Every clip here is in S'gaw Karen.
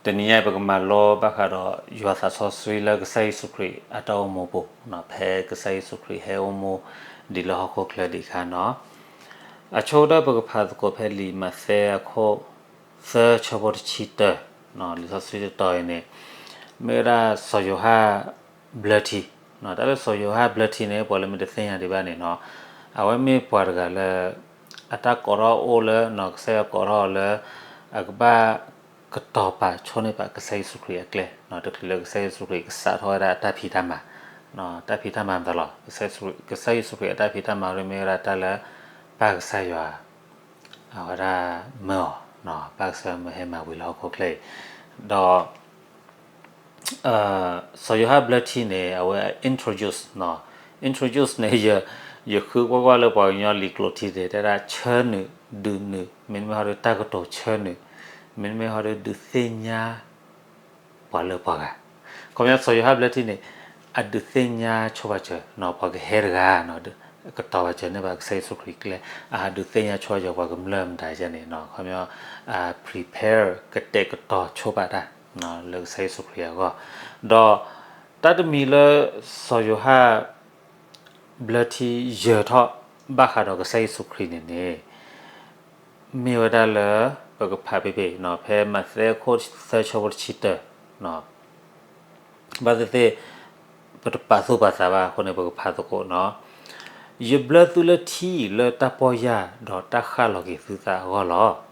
တနံၤညါအံၤ ပကမၤလိဘၣ်ဃးဒီးယွၤသးစီဆှံလၢကစၢ်ယ့ၣ်ၡူးခရံာ်အတၢ်အိၣ်မူပူၤ, ဖဲကစၢ်ယ့ၣ်ၡူးခရံာ်ဟဲအိၣ်မူဒံးလၢဟီၣ်ခိၣ်ချၢဒံးအခါန့ၣ်, အဆိကတၢၢ်ပကဖးသကိးဖဲလံာ်မးသဲအခိၣ်သၢဆၢဖိတဆံတၢ, လံာ်စီဆှံတတီၤအံၤန့ၣ် မ့ၢ်ဝဲဒၣ်စီၤယိၤဟၣ်ဘျၢထံ, တၢ်လၢစီၤယိၤဟၣ်ဘျၢထံန့ၣ် ပှၤလၢမ့ၢ်တသ့ၣ်ညါဒံးဘၣ်န့ၣ်န့ၣ်, အဝဲမ့ၢ်ပှၤတဂၤလၢ အတၢ်ကိးထီၣ်အိၣ်လၢ ကစၢ်ယွၤကိးထီၣ်အီၤလၢ အကဘၣ်ကတီၤပာ်ဆိန့ၢ်ပာ်ကစၢ်ယ့ၣ်ၡူးခရံာ်အကျဲ, တချုးလၢကစၢ်ယ့ၣ်ၡူးခရံာ်ကစးထီၣ်ဝဲဒၣ်အတၢ်ဖံးတၢ်မၤ, တၢ်ဖံးတၢ်မၤမတၤလီၤ, ကစၢ်ယ့ၣ်ၡူးခရံာ်အတၢ်ဖံးတၢ်မၤမ့ၢ်ဝဲဒၣ်တၢ်လၢ ပၢ်ကစၢ်ယွၤ အဝဲဒၣ်မၢအီၤ, ပၢ်ကစၢ်ယွၤမၢဟဲမၤဝံၤလၢဟီၣ်ခိၣ်ချၢအံၤ, ဒီး စီၤယိၤဟၣ်ဘျၢထံန့ၣ် အဝဲ introduce, introduce န့ၣ် ယဃုကွၢ်ကွၢ်လၢပှၤကညီလံာ်ကျိာ်ထံန့ၣ် တဲဒၣ်ဆၢနုာ်, ဒုးနုာ်, မ့တမ့ၢ်ဟီဒီးတၢ်ကတိၤဆၢနုာ်, မ့တမ့ၢ်ဟီဒီးဒုးသ့ၣ်ညါ ပှၤလၢပှၤဂၤ, ခီပညီစီၤယိၤဟၣ်ဘျၢထံန့ၣ် အဒုးသ့ၣ်ညါဆိပာ်စၢၤ ပှၤကဟဲတဂၤ ကတီၤပာ်စၢၤန့ၢ်ဘၣ်ကစၢ်ယ့ၣ်ၡူးခရံာ်ကျဲ, အဒုးသ့ၣ်ညါဆိပာ်စၢၤပှၤကမျၢၢ်မတၤယဲန့ၣ် ခီပညီ prepare ကတဲာ်ကတီၤဆိပာ်တၢ် လၢကစၢ်ယ့ၣ်ၡူးခရံာ်အဂီၢ်, ဒီး တၢ်တမံၤလၢ စီၤယိၤဟၣ် ဘျၢထံယၢၤထီၣ် ဘၣ်ဃးဒီးကစၢ်ယ့ၣ်ၡူးခရံာ်န့ၣ်န့ၣ် မ့ၢ်ဝဲဒၣ်လၢ ပကဖးဖဲဖဲ ဖဲမးသဲအခိၣ်သၢဆၢဖိတဆံတၢ, ဘၣ်သ့ၣ်သ့ၣ် ပတပာ်သူၣ်ပာ်သးဘၣ်အဃိန့ၣ် ပကဖးသကိးန့ၣ်, ယဘျၢသုလၢထံအံၤလၢတၢ်ပီၢ်ယၢ် ဒီးတၢ်ဃၣ်လီၤက့ၤသုသးအဂီၢ်လီၤ.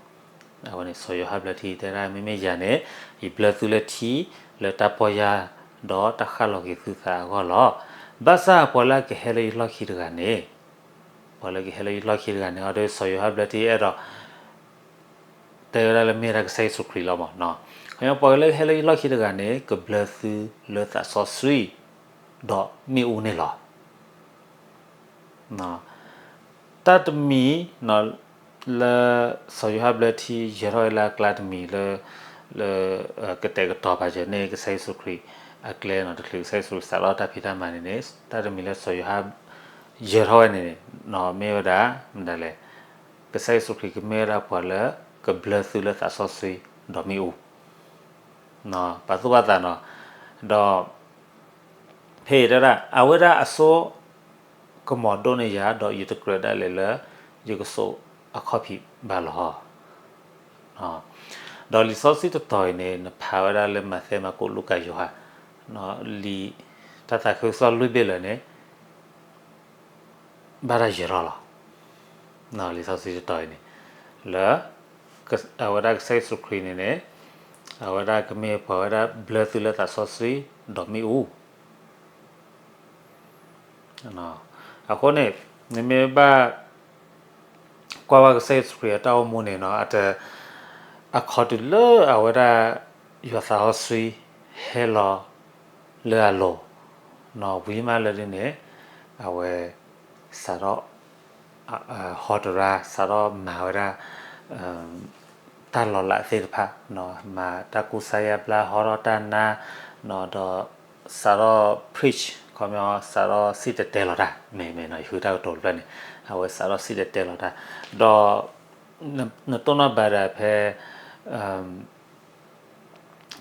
အဝဲန့ၣ် စီၤယိၤဟၣ်ဘျၢထံတဲဒၣ် မ့မ့ၢ်ယၤန့ၣ် ယဘျၢသုလၢထံ လၢတၢ်ပီၢ်ယၢ် ဒီးတၢ်ဃၣ်လီၤက့ၤသုသးအဂီၢ်လီၤ. ဘၣ်ဆၣ်ပှၤလၢအကဟဲလၢယလီၢ်ခံတဂၤန့ၣ်, ပှၤလၢကဟဲလၢယလီၢ်ခံတဂၤန့ၣ် အဒိ စီၤယိၤဟၣ်ဘျၢထံအဲၣ်ဒိး တဲဝဲဒၣ်လၢမ့ၢ်ဝဲဒၣ်ကစၢ်ယ့ၣ်ၡူးခရံာ်လီၤမး, ခီပညီပှၤလၢကဟဲလၢယလီၢ်ခံတဂၤန့ၣ် ကဘျၢသုလၢသးစီဆှံ ဒီးမ့ၣ်အူန့ၣ်လီၤ. တၢ်တမံၤ လၢ စီၤယိၤဟၣ်ဘျၢထံယၢၤထီၣ်ဝဲလၢအကျါတမံၤလၢ လၢ ကတဲာ်ကတီၤပာ်စၢၤန့ၢ်ကစၢ်ယ့ၣ်ၡူးခရံာ်အကျဲန့ၣ် တချုးကစၢ်ယ့ၣ်ၡူးခရံာ်စးထီၣ်တၢ်ဖံးတၢ်မၤန့ၣ်န့ၣ် တၢ်တမံၤလၢစီၤယိၤဟၣ် ယၢၤထီၣ်ဝဲန့ၣ်န့ၣ် မ့ၢ်ဝဲဒၣ် မတၤလဲၣ်, ကစၢ်ယ့ၣ်ၡူးခရံာ်ကမ့ၢ်ဝဲဒၣ်ပှၤလၢ ကဘျၢသုလၢသးစီဆှံ ဒီးမ့ၣ်အူ ပာ်သူၣ်ပာ်သးန့ၣ်, ဒီး ဖဲအံၤတဲဒၣ် အဝဲဒၣ်အစိကမီၤဒိၣ်န့ၢ်ယၤ ဒီးယတကြၢးဒၣ်လဲာ်လၢ ယကစိာ်အခီၣ်ဖံးဘၣ်လီၤ. ဒီးလံာ်စီဆှံတတီၤအံၤန့ၣ် နဖးဝဲဒၣ်လၢမးသဲ မၢကူး လူၤကၣ် ယိၤဟၣ် လံာ်တၢ်သးခုကစီၣ်လွံၢ်ဘ့ၣ်လၢာ်န့ၣ် ဘၣ်တၢ်ယၢၤထီၣ်လီၤ. လံာ်စီဆှံတတီၤအံၤန့ၣ် လၢ အဝဲဒၣ်ကစၢ်ယ့ၣ်ၡူးခရံာ်န့ၣ်န့ၣ် အဝဲဒၣ်ကမ့ၢ်ပှၤဝဲဒၣ်ဘျၢသုလၢသးစီဆှံ ဒီးမ့ၣ်အူ အဃိန့ၣ် နမ့ၢ်ဘၣ် ကွၢ်ဘၣ်ကစၢ်ယ့ၣ်ၡူးခရံာ်အတၢ်အိၣ်မူန့ၣ် အခီတုၤလၢအဝဲဒၣ် ယွၤသးစီဆှံဟဲလီၤလၢအလိၤ ဝံၤမးလၢဒ်န့ၣ် အဝဲ စးထီၣ် ဟီတရါ စးထီၣ်မၤဝဲဒၣ် တၢ်လီၤလးသ့ၣ်တဖၣ် မၤတၢ်ကူစါယါဘျါ ဟီထီၣ်တၢ်နါ ဒီးစးထီၣ် preach ခီပညီ စးထီၣ်စံၣ်တဲၤတဲလီၤတၢ် မ့ၢ်မ့ၢ် ယဃုတၢ်ကတိၤတဖျၢၣ်န့ၣ် အဝဲစးထီၣ်စံၣ်တဲၤတဲလီၤတၢ် ဒီး နတိၢ်နီၣ်ဘၣ်ဒၣ်ဖဲ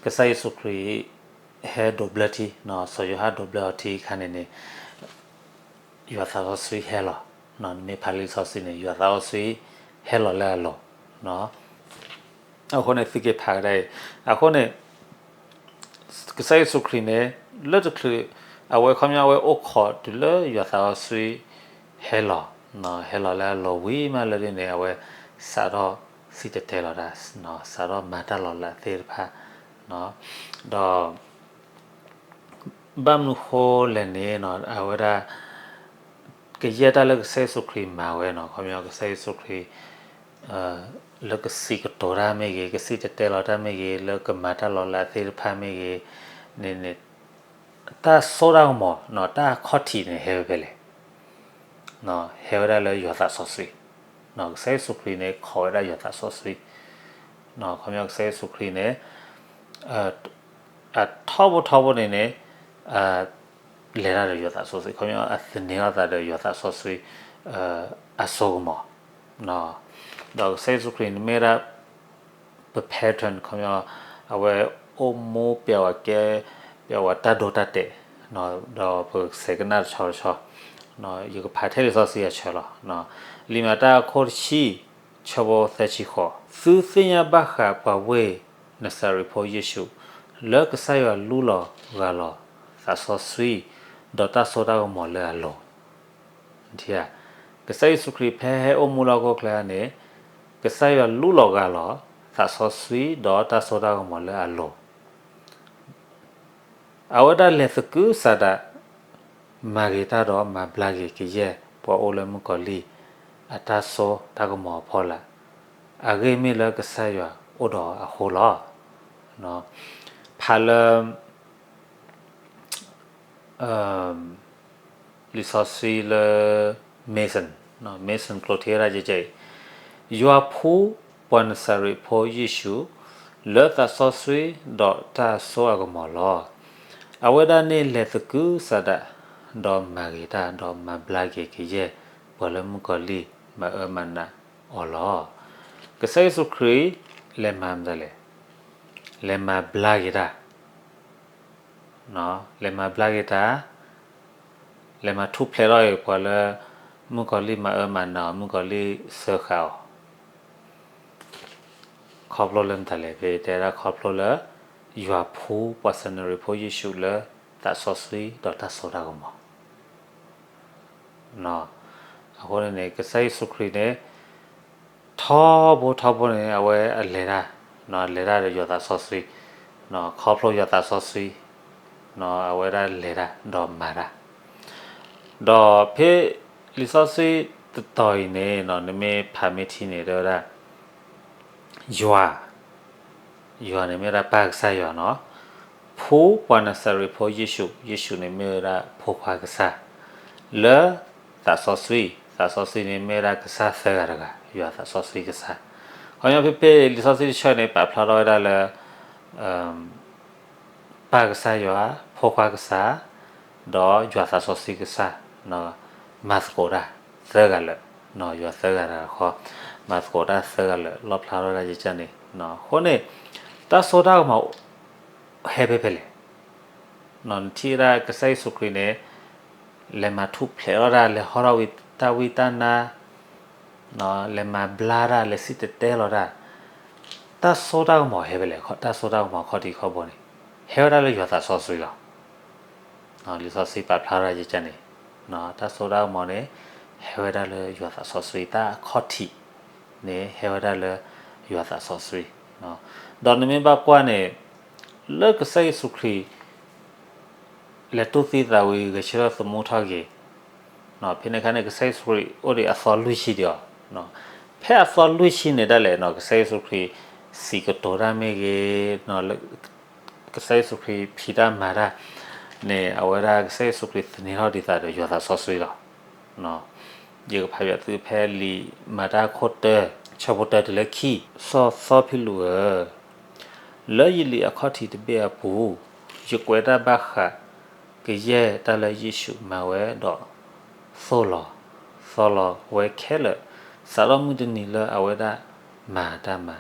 ကစၢ်ယ့ၣ်ၡူးခရံာ် ဟဲဒိးဘျၢထံ စီၤယိၤဟၣ်ဒိးဘျၢအီၤထံအခါန့ၣ်န့ၣ် ယွၤသးစီဆှံဟဲလီၤ နမ့ၢ်ဖးလံာ်စီဆှံန့ၣ် ယွၤသးစီဆှံဟဲလီၤလၢအလိၤ အဃိန့ၣ် သုက့ၤဖးကဒါအံၤ အဃိန့ၣ် ကစၢ်ယ့ၣ်ၡူးခရံာ်န့ၣ် လၢတချုး အဝဲခီပညီ အဝဲအိၣ်ခိးတုၤလၢယွၤသးစီဆှံဟဲလီၤ ဟဲလီၤလၢအလိၤဝံၤမးလၢဒ်န့ၣ် အဝဲစးထီၣ်စံၣ်တဲၤတဲလီၤတၢ် စးထီၣ်မၤတၢ်လီၤလးသ့ၣ်တဖၣ် ဒီး ဘၣ်မနုၤဃိလဲၣ်န့ၣ် အဝဲဒၣ် ကယဲၢ်တၢ်လၢကစၢ်ယ့ၣ်ၡူးခရံာ်မၤဝဲန့ၣ် ခီပညီ ကစၢ်ယ့ၣ်ၡူးခရံာ် လၢကစံးကတိၤတၢ်မ့ၢ်ဂ့ၤ ကစံၣ်တဲၤတဲလီၤတၢ်မ့ၢ်ဂ့ၤ လၢကမၤတၢ်လီၤလးသ့ၣ်တဖၣ်မ့ၢ်ဂ့ၤန့ၣ်န့ၣ် တၢ်စိတၢ်ကမီၤ တၢ်ခီၣ်ထံးန့ၣ် ဟဲဝဲဖဲလဲၣ် ဟဲဝဲဒၣ်လၢယွၤသးစီဆှံ ကစၢ်ယ့ၣ်ၡူးခရံာ်န့ၣ် ခိးဝဲဒၣ်ယွၤသးစီဆှံ ခီပညီ ကစၢ်ယ့ၣ်ၡူးခရံာ်န့ၣ် အထီဘိထီဘိန့ၣ်န့ၣ် လဲၤတၢ်ဒီးယွၤသးစီဆှံ ခီပညီ အသန့ၤအသးဒီးယွၤသးစီဆှံ အစိကမီၤ ဒီးကစၢ်ယ့ၣ်ၡူးခရံာ်န့ၣ်မ့ၢ်ဝဲဒၣ် ပ pattern ခီပညီ အဝဲ အိၣ်မူပျဲဝဲကဲ ပျဲဝဲတၢ်ဒိတၢ်တဲာ် ဒီးပကစဲးကနၣ်တဆီတဆီ ယကဖးထဲလံာ်စီဆှံအဆၢလီၤ. လံာ်မၤတၢ်အခိၣ်တဆံ ဆၢဖိသၢဆံဃိး, သုသ့ၣ်ညါဘၣ်ဃးပှၤဝ့ၢ်နစၤရ့းဖိယ့ၣ်ၡူး, လၢကစၢ်ယွၤလူလီၤဂၢ်လီၤသးစီဆှံ, ဒီးတၢ်စိတၢ်ကမီၤလၢအလိၤ ကစၢ်ယ့ၣ်ၡူးခရံာ်ဖဲဟဲအိၣ်မူလၢဟီၣ်ခိၣ်ချၢန့ၣ်, ကစၢ်ယွၤလူလီၤဂၢ်လီၤ သးစီဆှံ ဒီးတၢ်စိတၢ်ကမီၤလၢအလိၤ, အဝဲဒၣ်လဲၤသကုၤဆးဒး မၤဂ့ၤတၢ်ဒီးမၤဘျါက့ၤကယဲၢ်ပှၤအိၣ်လၢမုၣ်ကီၤလံၢ် အတၢ်စိတၢ်ကမီၤအဖီလာ်, အဂ့ၢ်မ့ၢ်လၢကစၢ်ယွၤအိၣ်ဒီးအဃိလီၤ. ဖးလၢ လံာ်စီဆှံလၢ Mason, Mason ကျိးထံဝဲဒၣ်ကဲကဲအံၤ, ယွၤဖှူပှၤနစၤရ့းဖိယ့ၣ်ၡူး လၢသးစီဆှံဒီးတၢ်စိအကမီၤလီၤ. အဝဲဒၣ်န့ၣ်လဲၤသကုၤဆးဒး ဒီးမၤဂ့ၤတၢ် ဒီးမၤဘျါက့ၤကယဲၢ် ပှၤလၢမုၣ်ကီၤလံၢ်မၤအၢမၤနးအီၤလီၤ. ကစၢ်ယ့ၣ်ၡူးခရံာ် လဲၤမၤမတၤလဲၣ်, လဲၤမၤဘျါက့ၤတၢ် လဲၤမၤဘျါက့ၤတၢ်, လဲၤမၤထူၣ်ဖျဲးထီၣ်အံၤပှၤလၢ မုၣ်ကီၤလံၢ်မၤအၢမၤနးအီၤ မုၣ်ကီၤလံၢ်စၢဃာ်အီၤ, ခီဖျိလၢမတၤလဲၣ် ဖဲတဲဒၣ်ခီဖျိလၢ ယွၤဖှူပှၤနစၤရ့းဖိယ့ၣ်ၡူးလၢ သးစီဆှံဒီးတၢ်စိတၢ်ကမီၤ အဃိန့ၣ်န့ၣ် ကစၢ်ယ့ၣ်ၡူးခရံာ်န့ၣ် ထီဘိထီဘိန့ၣ် အဝဲအလဲၤတၢ်, လဲၤတၢ်ဒီးယွၤသးစီဆှံ, ခီဖျိယွၤသးစီဆှံ, အဝဲဒၣ်လဲၤတၢ်ဒီးမၤတၢ်, ဒီးဖဲလံာ်စီဆှံတတီၤအံၤန့ၣ် နမ့ၢ်ဖးမ့ၢ်ထံန့ၣ် တဲဝဲဒၣ် ယွၤ, ယွၤန့ၣ်မ့ၢ်ဝဲဒၣ်ပၢ်ကစၢ်ယွၤနီၤ, ဖှူပှၤနစၤရ့းဖိယ့ၣ်ၡူး, ယ့ၣ်ၡူးန့ၣ်မ့ၢ်ဝဲဒၣ်ဖိခွါကစၢ်, လၢသးစီဆှံ, သးစီဆှံန့ၣ်မ့ၢ်ဝဲဒၣ်ကစၢ်သၢဂၤတဂၤ, ယွၤသးစီဆှံကစၢ်, ခီဖျိဖဲဖဲလံာ်စီဆှံတဆၢန့ၣ် ပာ်ဖျါထီၣ်ဝဲဒၣ်လၢ ပၢ်ကစၢ်ယွၤ, ဖိခွါကစၢ်, ဒီးယွၤသးစီဆှံကစၢ်, မၤသကိးတၢ်သၢဂၤလၢာ်, ယွၤသၢဂၤတဂၤဃီ, မၤသကိးတၢ်သၢဂၤလၢာ် လီၣ်ဖျါထီၣ်ဒၣ်ယကန့ၣ်, အဃိန့ၣ် တၢ်စိတၢ်ကမီၤ ဟဲဖဲဖဲလဲၣ်, နထံၣ်ဝဲဒၣ်ကစၢ်ယ့ၣ်ၡူးခရံာ်န့ၣ် လဲၤမၤထူၣ်ဖျဲးထီၣ်တၢ်, လဲၤဟီထီၣ်ဝံၤတၢ်ဝံတၢ်နါ, လဲၤမၤဘျါတၢ်, လဲၤစံၣ်တဲၤတဲလီၤတၢ်, တၢ်စိတၢ်ကမီၤဟဲဖဲလဲၣ်, တၢ်စိတၢ်ကမီၤခီၣ်ထံးခီၣ်ဘိန့ၣ် ဟဲဝဲဒၣ်လၢယွၤသးစီဆှံလီၤ. လံာ်စီဆှံပာ်ဖျါထီၣ်ယကန့ၣ်, တၢ်စိတၢ်ကမီၤန့ၣ် ဟဲဝဲဒၣ်လၢယွၤသးစီဆှံ, တၢ်အခီၣ်ထံးန့ၣ် ဟဲဝဲဒၣ်လၢယွၤသးစီဆှံ, ဒီးနမ့ၢ်ဘၣ်ကွၢ်န့ၣ် လၢကစၢ်ယ့ၣ်ၡူးခရံာ် လဲၤတူၢ်သံသးဝံၤ ဂဲၤဆၢထၢၣ်သမူထီၣ်က့ၤ, ဖဲန့ၣ်အခါန့ၣ် ကစၢ်ယ့ၣ်ၡူးခရံာ်အိၣ်ဒံးအသီလွံၢ်ဆံဒံးအီၤ, ဖဲအသီလွံၢ်ဆံန့ၣ်ဒၣ်လဲာ် ကစၢ်ယ့ၣ်ၡူးခရံာ်စံးကတိၤတၢ်မ့ၢ်ဂ့ၤ, ကစၢ်ယ့ၣ်ၡူးခရံာ်ဖံးတၢ်မၤတၢ်န့ၣ် အဝဲဒၣ်ကစၢ်ယ့ၣ်ၡူးခရံာ်သန့ၤထီၣ်ဒံးသးဒီးယွၤသးစီဆှံလီၤ. ယကဖးယွၤသုဖဲလံာ်မၤတၢ်အခိၣ်တၢ ဆၢဖိတၢတုၤလၢခံ, စီၤသီဖံလူးဧၢ, လၢယလံာ်အခီၣ်ထံးတဘ့ၣ်အပူၤ ယကွဲးတၢ်ဘၣ်ဃးကယဲၢ်တၢ်လၢယ့ၣ်ၡူးမၤဝဲဒီး သိၣ်လီၤသီလီၤဝဲခဲလၢာ်, စးထီၣ်မုၢ်တနံၤလၢအဝဲဒၣ်မၤတၢ်မၤ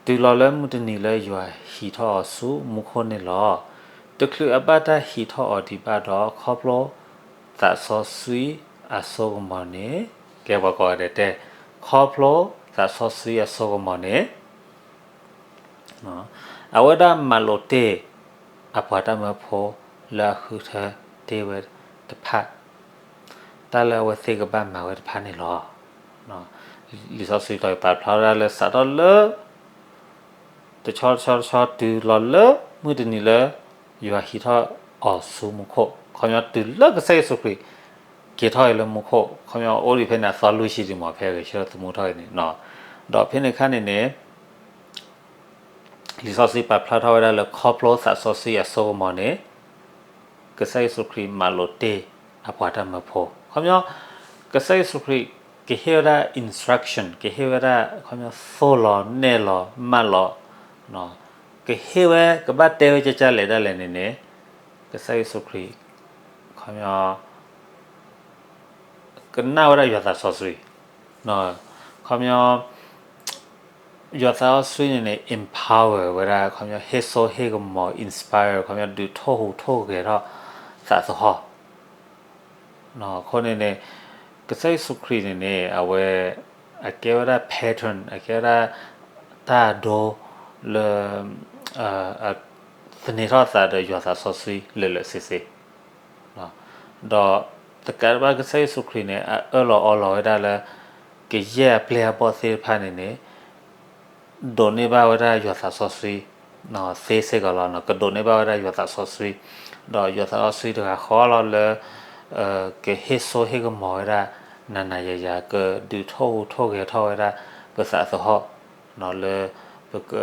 တုၤလီၤလၢမုၢ်တနံၤလၢယွၤဟံးထီၣ်အီၤဆူမူခိၣ်န့ၣ်လီၤ. တချုးအဘၣ်တၢ်ဟံးထီၣ်အီၤဒံးဘၣ်ဒီး ခီဖျိသးစီဆှံအစိကမီၤန့ၣ်, ကဲပှၤကိးဂၤဒဲးတဲ, ခီဖျိသးစီဆှံအစိကမီၤန့ၣ် အဝဲဒၣ်မၤလိာ်တ့ၢ်အပှၤတၢ်မၢဖိလၢအဃုထၢတ့ၢ်ဝဲတဖၣ်, တၢ်လၢအဝဲသ့ၣ်ကဘၣ်မၤဝဲတဖၣ်န့ၣ်လီၤ. လံာ်စီဆှံတီၤပာ်ဖျါဝဲဒၣ်လၢစးထီၣ်လၢ တဆီတဆီတဆီတုၤလီၤလၢမုၢ်တနံၤလၢ ယွၤဟံးထီၣ်အီၤဆူမူခိၣ်, ခီပညီတုၤလၢကစၢ်ယ့ၣ်ၡူးခရံာ်က့ၤထီၣ်အံၤလၢမူခိၣ်, ခီပညီအိၣ်ဒံးဖဲန့ၣ်အသီလွံၢ်ဆံဒံးမး ဖဲဂဲၤဆၢထၢၣ်သမူထီၣ်အံၤန့ၣ်, ဒီးဖဲန့ၣ်အခါန့ၣ်န့ၣ် လံာ်စီဆှံပာ်ဖျါထီၣ်ဝဲဒၣ်လၢခီဖျိသးစီဆှံအစိကမီၤန့ၣ် ကစၢ်ယ့ၣ်ၡူးခရံာ်မၤလိာ်တ့ၢ်အပှၤတၢ်မၢဖိ, ခီပညီ ကစၢ်ယ့ၣ်ၡူးခရံာ်ကဟ့ၣ်ဝဲဒၣ် instruction, ကဟ့ၣ်ဝဲဒၣ် ခီပညီ သိၣ်လီၤနဲၣ်လီၤမၢလီၤ, ကဟ့ၣ်ဝဲ ကဘၣ်တဲဝဲကကလဲာ်ဒၣ်လဲာ်န့ၣ်န့ၣ် ကစၢ်ယ့ၣ်ၡူးခရံာ် ခီပညီ ကနၣ်ဝဲဒၣ်ယွၤသးစီဆှံ, ခီပညီ ယွၤသးစီဆှံန့ၣ်န့ၣ် empower ဝဲဒၣ် ခီပညီ ဟ့ၣ်စိဟ့ၣ်ကမီၤ inspire ခီပညီ ဒုးထိၣ်ဟူးထိၣ်ဂဲၤထီၣ်သးသဟီၣ် အဃိန့ၣ်န့ၣ် ကစၢ်ယ့ၣ်ၡူးခရံာ်န့ၣ်န့ၣ် အဝဲ အကဲဝဲဒၣ် pattern အကဲဝဲဒၣ် တၢ်ဒိလၢ သန့ၤထီၣ်သးဒီးယွၤသးစီဆှံလၢာ်လၢာ်ဆ့ဆ့ ဒီးတကးဒံးဘၣ် ကစၢ်ယ့ၣ်ၡူးခရံာ်န့ၣ် အအၢၣ်လီၤအီလီၤဝဲဒၣ်လၢ ကယဲၢ်အပျဲၢ်အဘီၣ်သ့ၣ်တဖၣ်န့ၣ်န့ၣ် ဒိးန့ၢ်ဘၣ်ဝဲဒၣ်ယွၤသးစီဆှံ သ့စ့ၢ်ကီးလီၤ. ကဒိးန့ၢ်ဘၣ်ဝဲဒၣ်ယွၤသးစီဆှံ ဒီးယွၤသးစီဆှံတဂၤဃီလီၤလၢ ကဟ့ၣ်စိဟ့ၣ်ကမီၤဝဲဒၣ် နၤနၤယၤယၤ ကဒုးထိၣ်ဟူးထိၣ်ဂဲၤထီၣ်ဝဲဒၣ် ပသးသဟီၣ် လၢ ပက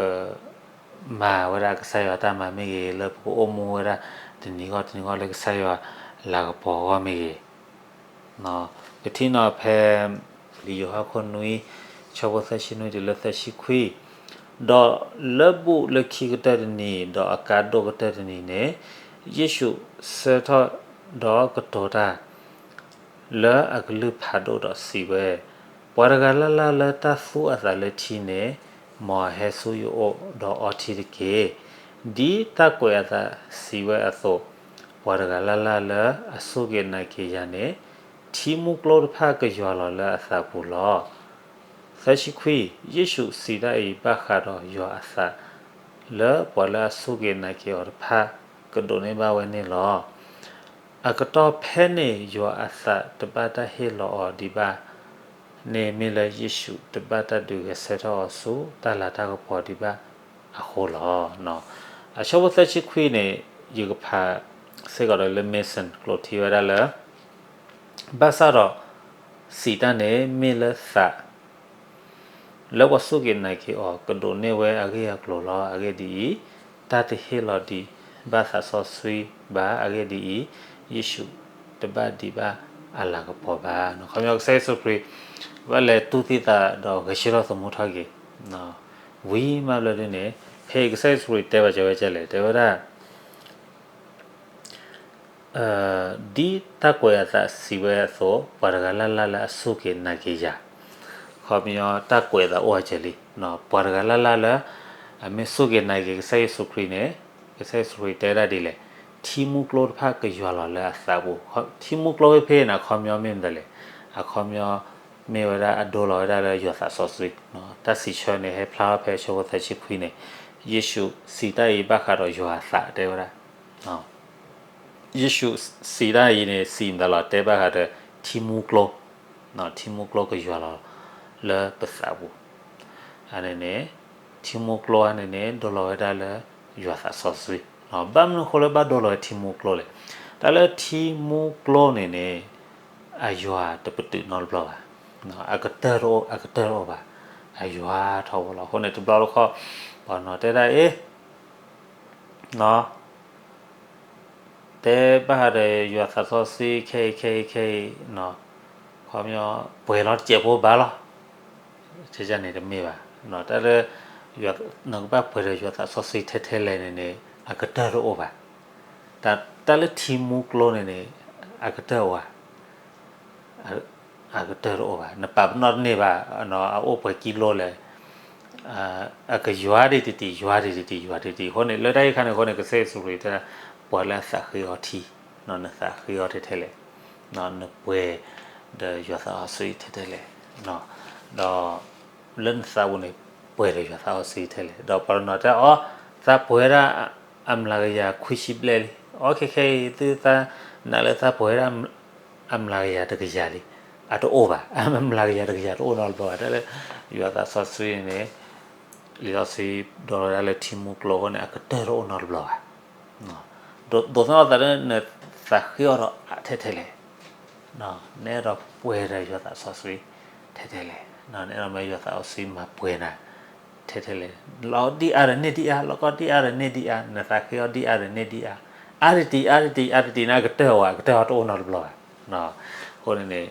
မၤဝဲဒၣ်ကစၢ်ယွၤတၢ်မၤမ့ၢ်ဂ့ၤ, လၢပကအိၣ်မူဝဲဒၣ် တနံၤဂီၢ်တနံၤဂီၢ်လၢကစၢ်ယွၤလၤကပီၤအဂီၢ်မ့ၢ်ဂ့ၤ, ပထံၣ်နီၤဖဲ လံာ်ယိၤဟၣ်ခိၣ်နွံ ဆၢဖိသၢဆံနွံတုၤလၢသၢဆံခွံ, ဒီးလၢဘူၣ်လၢခံကတၢၢ်တနံၤ ဒီးအကါဒိၣ်ကတၢၢ်တနံၤန့ၣ် ယ့ၣ်ၡူးဆၢထၢၣ်ဒီးကတိၤတၢ် လၢအကလုၢ်ဖးဒိၣ်ဒီးစံးဝဲ, ပှၤတဂၤလၢ်လၢ်လၢတၢ်သူအသးလၢထံန့ၣ်, မ်အဟဲဆူယအိၣ်ဒီးအီထံတက့ၢ်. ဒ်တၢ်ကွဲးအသးစံးဝဲအသိး, ပှၤတဂၤလၢ်လၢ်လၢအစူၢ်က့ၤနာ်က့ၤယၤန့ၣ်, ထံမူကျိတဖၣ်ကယွၤလီၤလၢအသးပူၤလီၤ. သၢဆံခွံ, ယ့ၣ်ၡူးစံးတၢ်အံၤဘၣ်ဃးဒီးယွၤအသး, လၢပှၤလၢအစူၢ်က့ၤနာ်က့ၤအီၤတဖၣ် ကဒိးန့ၢ်ဘၣ်ဝဲန့ၣ်လီၤ. အကတီၢ်ဖဲန့ၣ် ယွၤအသးတဘၣ်တၢ်ဟ့ၣ်လီၤအီၤဒံးဘၣ်န့ၣ် မ့ၢ်လၢယ့ၣ်ၡူးတဘၣ်တၢ်ဒုးဂဲၤဆၢထၢၣ်အီၤဆူတၢ်လၤတၢ်ကပီၤဒံးဘၣ်အဃိလီၤ. အဆၢဖိသၢဆံခွံန့ၣ် ယကဖးစ့ၢ်ကီးဒီးလၢ Mason ကျိာ်ထံဝဲဒၣ်လၢ ဘၣ်ဆၣ်ဒီး စံးတၢ်န့ၣ်မ့ၢ်လၢသး လၢပှၤစူၢ်က့ၤနာ်က့ၤအီၤ ကဒိးန့ၢ်ဝဲအဂ့ၢ်အကျိၤလီၤ. အဂ့ၢ်ဒ်အံၤ, တၢ်တဟ့ၣ်လီၤဒံးဘၣ်သးစီဆှံဘၣ်. အဂ့ၢ်ဒ်အံၤ, ယ့ၣ်ၡူးတဘၣ်ဒံးဘၣ်အလၤကပီၤဘၣ်. ခီပညီကစၢ်ယ့ၣ်ၡူးခရံာ် ဘၣ်လဲၤတူၢ်သံသးဒီးဂဲၤဆၢထၢၣ်သမူထီၣ်က့ၤ ဝံၤမးဘျီဒ်န့ၣ် ဖဲအံၤကစၢ်ယ့ၣ်ၡူးခရံာ်တဲဘၣ်စၢၤဝဲဒ်လဲၣ်, တဲဝဲဒၣ် ဒ်တၢ်ကွဲးအသးစံးဝဲအသိး, ပှၤတဂၤလၢ်လၢ်လၢအစူၢ်က့ၤနာ်က့ၤယၤ, ခီပညီတၢ်ကွဲးအသးအိၣ်အစၢၤလံ, ပှၤတဂၤလၢ်လၢ်လၢ အမ့ၢ်စူၢ်က့ၤနာ်က့ၤကစၢ်ယ့ၣ်ၡူးခရံာ်န့ၣ်, ကစၢ်ယ့ၣ်ၡူးခရံာ်တဲဒၣ်ဒ်လဲၣ်, ထံမူကျိတဖၣ်ကယွၤလီၤလၢအသးပူၤ. ထံမူကျိဖဲဖဲန့ၣ် အခီပညီမ့ၢ်မနုၤလဲၣ်, အခီပညီ မ့ၢ်ဝဲဒၣ်အဒိလီၤဝဲဒၣ်လၢယွၤသးစီဆှံ, တၢ်စံးဆၢန့ၣ် ဟဲဖျါထီၣ်ဖဲဆၢဖိသၢဆံခွံန့ၣ်, ယ့ၣ်ၡူးစံးတၢ်အံၤဘၣ်ဃးဒီးယွၤအသးတဲဝဲဒၣ် ယ့ၣ်ၡူးစံးတၢ်အံၤန့ၣ် စံးမတၤလီၤ တဲဘၣ်ဃးဒီးထံမူကျိ, ထံမူကျိကယွၤလီၤလၢပသးပူၤ, အန့ၣ်န့ၣ် ထံမူကျိအန့ၣ်န့ၣ် ဒိလီၤဝဲဒၣ်လၢယွၤသးစီဆှံ, ဘၣ်မနုၤအဃိလၢဘၣ်ဒိလီၤဝဲထံမူကျိလဲၣ်, တၢ်လၢထံမူကျိန့ၣ်န့ၣ် အယွၤတပတုာ်နီတဘျီဘၣ်, အကတၢၢ်တအိၣ်, အကတၢၢ်တအိၣ်ဘၣ်, အယွၤထီဘိလီၤ. အဃိန့ၣ် တဘျီတခီၣ် ပှၤနီၤတဲဒၣ်အ့ၣ် တဲဘၣ်ဃးဒီးယွၤသးစီဆှံခဲအံၤခဲအံၤခဲအံၤ, ခီပညီ ပှဲၤလီၤတစဲးဖိဘၣ်လီၤ, န့ၣ်တမ့ၢ်ဘၣ်, တၢ်လၢ နကဘၣ်ပှဲၤဒီးယွၤသးစီဆှံထဲထဲလဲၣ်န့ၣ်န့ၣ် အကတၢၢ်တအိၣ်ဘၣ်, တၢ်လၢထံမူကျိန့ၣ်န့ၣ် အကတၢၢ်အိၣ်ဧါ အကတၢၢ်တအိၣ်ဘၣ်, နပာ်ပနီၣ်တန့ၢ်ဘၣ်, အအိၣ်ပှဲၤကံလိလဲၣ်, အကယွၤဒံးတတံၢ် ယွၤဒံးတတံၢ် ယွၤဒံးတတံၢ်အဃိန့ၣ် လၢတၢ်အံၤခါန့ၣ်အဃိန့ၣ် ကစၢ်ယ့ၣ်ၡူးခရံာ်တဲ ပှၤလၢအသးဃ့အီထံ, နသးဃ့အီထဲထဲလဲၣ်, နပှဲၤဒီးယွၤသးစီဆှံထဲထဲလဲၣ်, ဒီး လၢနသးပူၤန့ၣ် ပှဲၤဒီးယွၤသးစီဆှံထဲလဲၣ်, ဒီးပှၤတနီၤတဲအီၤ သးပှဲၤဝဲဒၣ် အမျးကယၤခွံဆံဘျဲၣ်လံ, အီ ခဲခဲအံၤ သုသးနာ်လၢသးပှဲၤဝဲဒၣ် အမျးကယၤတကယၤလံ, အတအိၣ်ဘၣ်, အမျးကယၤတကယၤတအိၣ်နီတဘျီဘၣ်, တၢ်လၢ ယွၤသးစီဆှံန့ၣ် လံာ်စီဆှံဒိလီၤဝဲဒၣ်လၢထံမူကျိအဃိန့ၣ် အကတၢၢ်တအိၣ်နီတဘျီဘၣ်, ဒိးသန့ၤအသးလၢနသးဃ့အီဒီးထဲထဲလဲၣ် နအဲၣ်ဒိးပှဲၤဒီးယွၤသးစီဆှံထဲထဲလဲၣ်, နအဲၣ်ဒိးမ့ၢ်ယွၤသးစီဆှံမၤပှဲၤနၤ ထဲထဲလဲၣ်, လီၤဒ်အါဒီးန့ၢ်ဒ်အါ, လီၤကီဒ်အါဒီးန့ၢ်ဒ်အါ, နသးဃ့အီဒ်အါဒီးန့ၢ်ဒ်အါ, အါတံၢ်တံၢ် အါတံၢ်တံၢ် အါတံၢ်တံၢ်န့ၣ် အကတၢၢ်အီၤ အကတၢၢ်အီၤတအိၣ်နီတဘျီဘၣ်, အဃိန့ၣ်န့ၣ်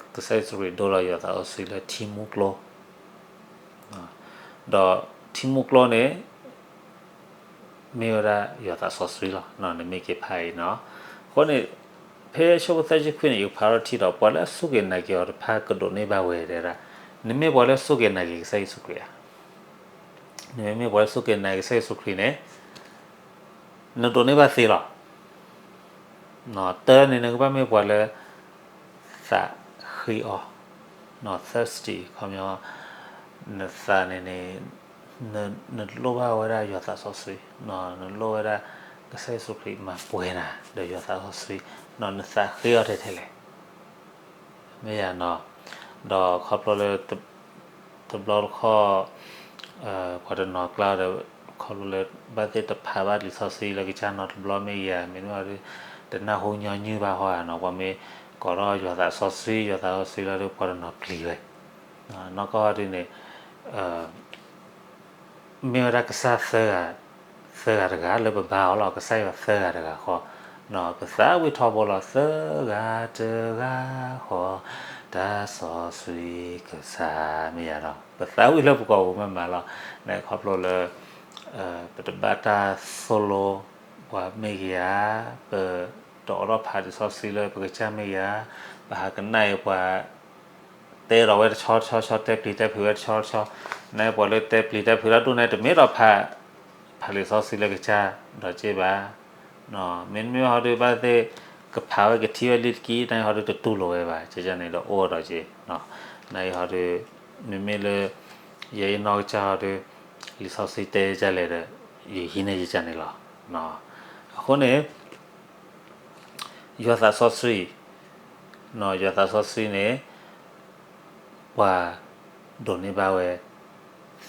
ကစၢ်ယ့ၣ်ၡူးခရံာ်ဒိလီၤယွၤသးစီဆှံလၢထံမူကျိ ဒီးထံမူကျိန့ၣ် မ့ၢ်ဝဲဒၣ်ယွၤသးစီဆှံလီၤ, နမ့ၢ်က့ၤဖးအံၤနီၤ, အဃိန့ၣ် ဖဲဆၢဖိသၢဆံခွံန့ၣ် ယကဖးထီၣ်ထံဒီး ပှၤလၢအစူၢ်က့ၤနာ်က့ၤအီၤတဖၣ်ကဒိးန့ၢ်ဘၣ်ဝဲဒၣ်, နမ့ၢ်ပှၤလၢအစူၢ်က့ၤနာ်က့ၤကစၢ်ယ့ၣ်ၡူးခရံာ်ဧါ, နမ့မ့ၢ်ပှၤလၢစူၢ်က့ၤနာ်က့ၤကစၢ်ယ့ၣ်ၡူးခရံာ်န့ၣ်, နဒိးန့ၢ်ဘၣ်သ့လီၤ. တၢ်န့ၣ် နကဘၣ်မ့ၢ်ပှၤလၢ သးဃ့အီ, thirsty, ခီပညီ, နသးန့ၣ်န့ၣ်, နလိၣ်ဘၣ်ဝဲဒၣ်ယွၤသးစီဆှံ, နလိၣ်ဝဲဒၣ် ကစၢ်ယ့ၣ်ၡူးခရံာ်မၤပှဲၤနၤ ဒီးယွၤသးစီဆှံ, နသးဃ့အီထဲထဲလဲၣ် မ့ၢ်ယၤနီၤ, ဒီးခီဖျိလၢ တဘျီတခီၣ် ပှၤတနီၤကျါဒီး ခီဖျိလၢ ဘၣ်သ့ၣ်တဖးဘၣ်လံာ်စီဆှံလၢကစၢ်နီတဘျီမ့ၢ်ယၤ မ့တမ့ၢ်ဒီး တနၢ်ဟူညီနုၢ်ဘၣ်ဟီဧါနီၤ, ပှၤမ့ၢ်ကိးထီၣ်ယွၤသးစီဆှံ ယွၤသးစီဆှံလီၤဒီး ပှၤတနီၤပျံၤဝဲ, နီၢ်ကီၢ်ဒုန့ၣ် မ့ၢ်ဝဲဒၣ်ကစၢ်သၢဂၤ, သၢဂၤတဂၤလၢပဘါအီၤလီၤ, ကစၢ်ယွၤသၢဂၤတဂၤဃီ, ပသးဝံၣ်ထီဘိလီၤ သၢဂၤတဂၤဃီ, တၢ်စီဆှံကစၢ်မ့ၢ်ယၤဒီး ပသးဝံၣ်လၢပကိာ်ပူၤမ့ၢ်မးလီၤ, န့ၣ်ခီဖျိလၢ ပတဘၣ်တၢ်သိၣ်လိပှၤမ့ၢ်ဂ့ၤဧါ, ပတအိးထီၣ်ဖးလံာ်စီဆှံလၢပကစၢ်မ့ၢ်ဂ့ၤဧါ, ပဟးကနၣ်အံၤပှၤ တဲဒီးဝဲတဆီတဆီဆီ တဲပျံၤတဲဖုးဝဲတဆီတဆီ, နပှၤလၢတဲပျံၤတဲဖုးတၢ်ဒိၣ်န့ၣ် တမ့ၢ်ဒီးဖး, ဖးလံာ်စီဆှံလၢကစၢ်ဒီးက့ဘၣ်, မ့မ့ၢ်ဟီဒုးဘၣ်သ့ၣ် ကဖးဝဲကထံၣ်ဝဲလံတက့ၢ် နဟီဒုးတတူၢ်လိာ်ဝဲဘၣ် ကန့ၣ်ဒီးအိၣ်ဒီးက့, နဟီဒုး မ့မ့ၢ်လၢ ယဲအံၤနီၢ်ကစၢ်ဟီဒုး လံာ်စီဆှံတဲဒ်လဲၣ်ဒီး ယဟံးန့ၢ်ယကန့ၣ်လီၤ, အဃိန့ၣ် ယွၤသးစီဆှံ, ယွၤသးစီဆှံန့ၣ် ပှၤဒိးန့ၢ်ဘၣ်ဝဲ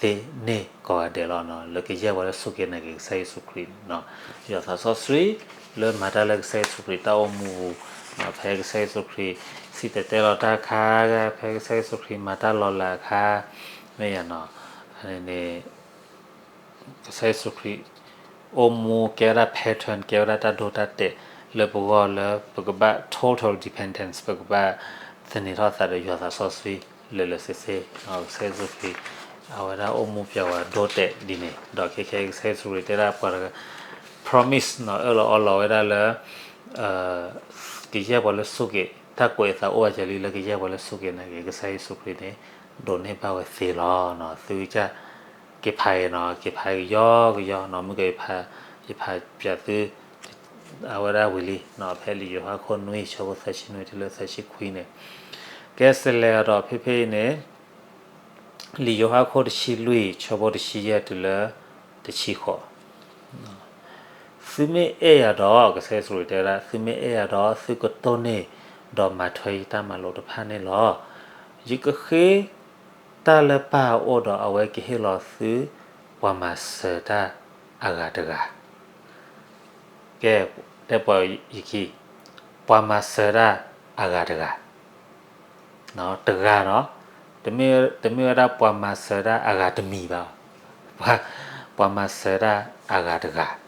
သ့န့ၢ်ကိးဂၤဒဲးလီၤ, လၢကယဲၢ်ပှၤလၢစူၢ်က့ၤနာ်က့ၤကစၢ်ယ့ၣ်ၡူးခရံာ်န့ၣ်, ယွၤသးစီဆှံ လၢမၤတၢ်လၢကစၢ်ယ့ၣ်ၡူးခရံာ်တၢ်အိၣ်မူပူၤ, ဖဲကစၢ်ယ့ၣ်ၡူးခရံာ် စံၣ်တဲၤတဲလီၤတၢ်အခါ, ဖဲကစၢ်ယ့ၣ်ၡူးခရံာ်မၤတၢ်လီၤလးအခါ, မ့ၢ်ယၤနီၤ, န့ၣ် ကစၢ်ယ့ၣ်ၡူးခရံာ် အိၣ်မူကဲဝဲဒၣ် pattern ကဲဝဲဒၣ်တၢ်ဒိတၢ်တဲာ် လၢပဂီၢ်လၢပကဘၣ် total dependence ပကဘၣ်သန့ၤထီၣ်သးဒီးယွၤသးစီဆှံ လၢာ်လၢာ်ဆ့ဆ့, ကစၢ်ယ့ၣ်ၡူးခရံာ် အဝဲဒၣ်အိၣ်မူပျဲဝဲဒိတဲာ်ဒ်န့ၣ်, ဒီးခဲခဲကစၢ်ယ့ၣ်ၡူးခရံာ်တဲဒၣ်ပှၤတဂၤ promise နီၤ အၢၣ်လီၤအီလီၤဝဲဒၣ်လၢ ကယဲၢ်ပှၤလၢစူၢ်က့ၤ တၢ်ကွဲးအသးအိၣ်ဝဲကလံလၢကယဲၢ်ပှၤလၢစူၢ်က့ၤနာ်က့ၤ ကစၢ်ယ့ၣ်ၡူးခရံာ်န့ၣ် ဒိးန့ၢ်ဘၣ်ဝဲသ့လီၤ. သုကစၢ် က့ၤဖးအံၤနီၤ က့ၤဖးကယီကယီနီၤ မုၢ်ကယဖး ယဖးပၠးသု အဝဲဒၣ်ဝံၤလံ ဖဲလံာ်ယိၤဟၣ်ခိၣ်နွံ ဆၢဖိသၢဆံနွံတုၤလၢသၢဆံခွံန့ၣ်, ကဲစလဲၤအဒီးဖဲဖဲအံၤန့ၣ် လံာ်ယိၤဟၣ်ခိၣ်တဆံလွံၢ် ဆၢဖိတဆံယဲၢ်တုၤလၢတဆံဃိး သုမ့ၢ်အဲၣ်ယၤဒီး ကစၢ်ယ့ၣ်ၡူးခရံာ်တဲဝဲဒၣ် သုမ့ၢ်အဲၣ်ယၤဒီး သုကတိၢ်န့ၢ် ဒီးမၤထွဲယတၢ်မၤလိာ်တဖၣ်န့ၣ်လီၤ. ယကဃ့တၢ်လၢပၢ်အအိၣ်ဒီးအဝဲကဟ့ၣ်လီၤသု ပှၤမၤစၢၤတၢ်အဂၤတဂၤ ကဲ တဲပှၤယခံ ပှၤမၤစၢၤတၢ်အဂၤတဂၤ တဂၤနီၤ တမ့ၢ်ဝဲဒၣ်ပှၤမၤစၢၤတၢ်အဂၤတမံၤဘၣ်, ပှၤမၤစၢၤတၢ်အဂၤတဂၤ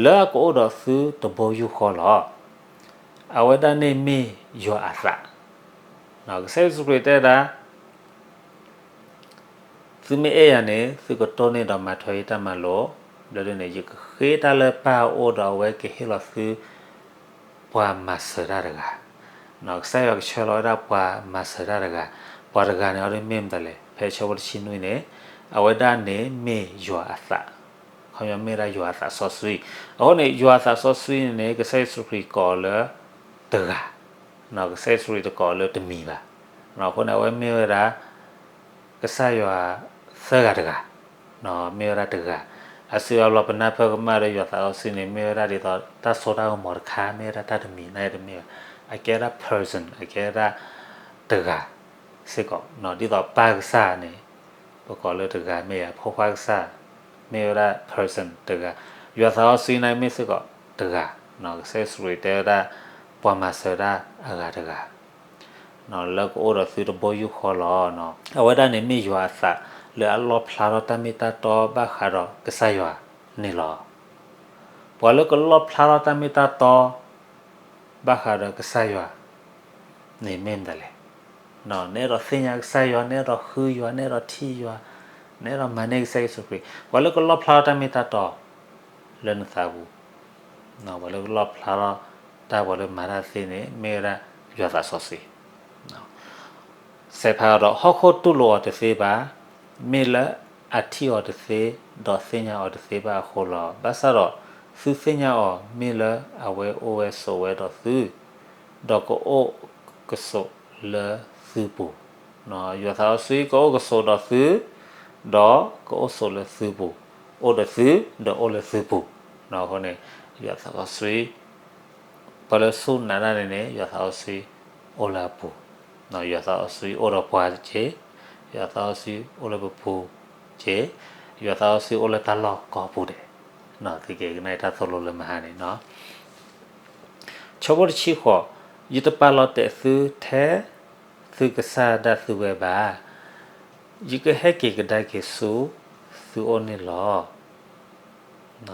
လၢအကအိၣ်ဒီးသုတဘိယူၢ်ဃီလီၤ. အဝဲဒၣ်န့ၣ်မ့ၢ်ယွၤအသး, ကစၢ်ယ့ၣ်ၡူးခရံာ်တဲဝဲဒၣ် သုမ့ၢ်အဲၣ်ယၤန့ၣ် သုကတိၢ်န့ၢ်ဒီးမၤထွဲယတၢ်မၤလိာ်, ဘျီဒ်န့ၣ် ယကဃ့တၢ်လၢပၢ်အအိၣ်ဒီးအဝဲကဟ့ၣ်လီၤသု ပှၤမၤစၢၤတၢ်တဂၤ, ကစၢ်ယွၤကဆှၢလီၤဝဲဒၣ်ပှၤမၤစၢၤတၢ်တဂၤ, ပှၤတဂၤန့ၣ်အီၤဒ်မ့ၢ်မတၤလဲၣ်, ဖဲဆၢဖိတဆံနွံန့ၣ်, အဝဲဒၣ်န့ၣ်မ့ၢ်ယွၤအသး, ခီပညီမ့ၢ်ဝဲဒၣ်ယွၤအသးစီဆှံ, အဃိန့ၣ် ယွၤအသးစီဆှံန့ၣ် ကစၢ်ယ့ၣ်ၡူးခရံာ်ကိးအီၤလၢတဂၤ ကစၢ်ယ့ၣ်ၡူးခရံာ်တကိးအီၤလၢတမံၤဘၣ်, အဃိန့ၣ် အဝဲမ့ၢ်ဝဲဒၣ် ကစၢ်ယွၤသၢဂၤတဂၤ, မ့ၢ်ဝဲဒၣ်တဂၤ, အစံးအဘျီပနၢ်ပၢၢ်ကမၣ်ဒီးယွၤသးစီဆှံန့ၣ် မ့ၢ်ဝဲဒၣ်ဒ်သိးတၢ်စိတၢ်ကမီၤတခါ, မ့ၢ်ဝဲဒၣ်တၢ်တမံၤ, နာ်တမ့ၢ်ဘၣ်, အကဲဝဲဒၣ် person, အကဲဝဲဒၣ်တဂၤစ့ၢ်ကီး, ဒ်သိးပၢ်ကစၢ်န့ၣ် ပကိးလၢတဂၤမ့ၢ်ဧါ, ဖိခွါကစၢ် မ့ၢ်ဝဲဒၣ် person တဂၤ, ယွၤသးစီဆှံန့ၣ်မ့ၢ်စ့ၢ်ကီးတဂၤ, ကစၢ်ယ့ၣ်ၡူးခရံာ်တဲဝဲဒၣ် ပှၤမၤစၢၤတၢ်အဂၤတဂၤ လၢကအိၣ်ဒီးသုတဘိယူၢ်ဃီလီၤ. အဝဲဒၣ်န့ၣ်မ့ၢ်ယွၤအသး လၢအလီၣ်ဖျါထီၣ်တၢ်မ့ၢ်တၢ်တီဘၣ်ဃးဒီးကစၢ်ယွၤန့ၣ်လီၤ. ပှၤလၢကလီၣ်ဖျါထီၣ်တၢ်မ့ၢ်တၢ်တီ ဘၣ်ဃးဒီးကစၢ်ယွၤန့ၣ်မ့ၢ်မတၤလဲၣ်. နအဲၣ်ဒိးသ့ၣ်ညါကစၢ်ယွၤ, နအဲၣ်ဒိးဃုယွၤ, နအဲၣ်ဒိးထံၣ်ယွၤ, နအဲၣ်ဒိးမၤန့ၢ်ကစၢ်ယ့ၣ်ၡူးခရံာ်, ပှၤလၢကလီၣ်ဖျါထီၣ်တၢ်မ့ၢ်တၢ်တီလၢနသးပူၤ, ပှၤလၢကလီၣ်ဖျါထီၣ်တၢ် ပှၤလၢမၤတၢ်သ့န့ၣ် မ့ၢ်ဝဲဒၣ်ယွၤသးစီဆှံ စဲးဖးဒီး ဟီၣ်ခိၣ်တူၢ်လိာ်အီၤတသ့ဘၣ်, မ့ၢ်လၢ အထံၣ်အီၤတသ့, ဒီးသ့ၣ်ညါအီၤတသ့ဘၣ်အဃိလီၤ. ဘၣ်ဆၣ်ဒီး သုသ့ၣ်ညါအီၤမ့ၢ်လၢအဝဲအိၣ်ဝဲဆိးဝဲဒီးသု, ဒီးကအိၣ်ကဆိးလၢသုပူၤ, ယွၤသးစီဆှံကအိၣ်ကဆိးဒီးသု, ဒီးကအိၣ်ဆိးလၢသုပူၤ, အိၣ်ဒီးသု, ဒီးအိၣ်လၢသုပူၤ, အဃိန့ၣ် ယွၤသးစီဆှံ ပှၤလၢစူၢ်နာ်တၢ်န့ၣ်န့ၣ် ယွၤသးစီဆှံအိၣ်လၢအပူၤ, ယွၤသးစီဆှံအိၣ်ဒီးပှၤတက့ၢ်, ယွၤသးစီဆှံအိၣ်လၢပပူၤတက့ၢ်, ယွၤသးစီဆှံအိၣ်လၢတၢ်လီၢ်ကိးပူၤဒဲး, သုက့ၤကနၣ်တၢ်သိၣ်လိလၢမဟါန့ၣ်, ဆၢဖိတဆံဃိး, ယတပာ်လီၤတဲာ်သုထဲသုကစၢ်ဒၣ်သုဝဲဘၣ်, ယကဟဲက့ၤကဒါက့ၤဆူသုအိၣ်န့ၣ်လီၤ.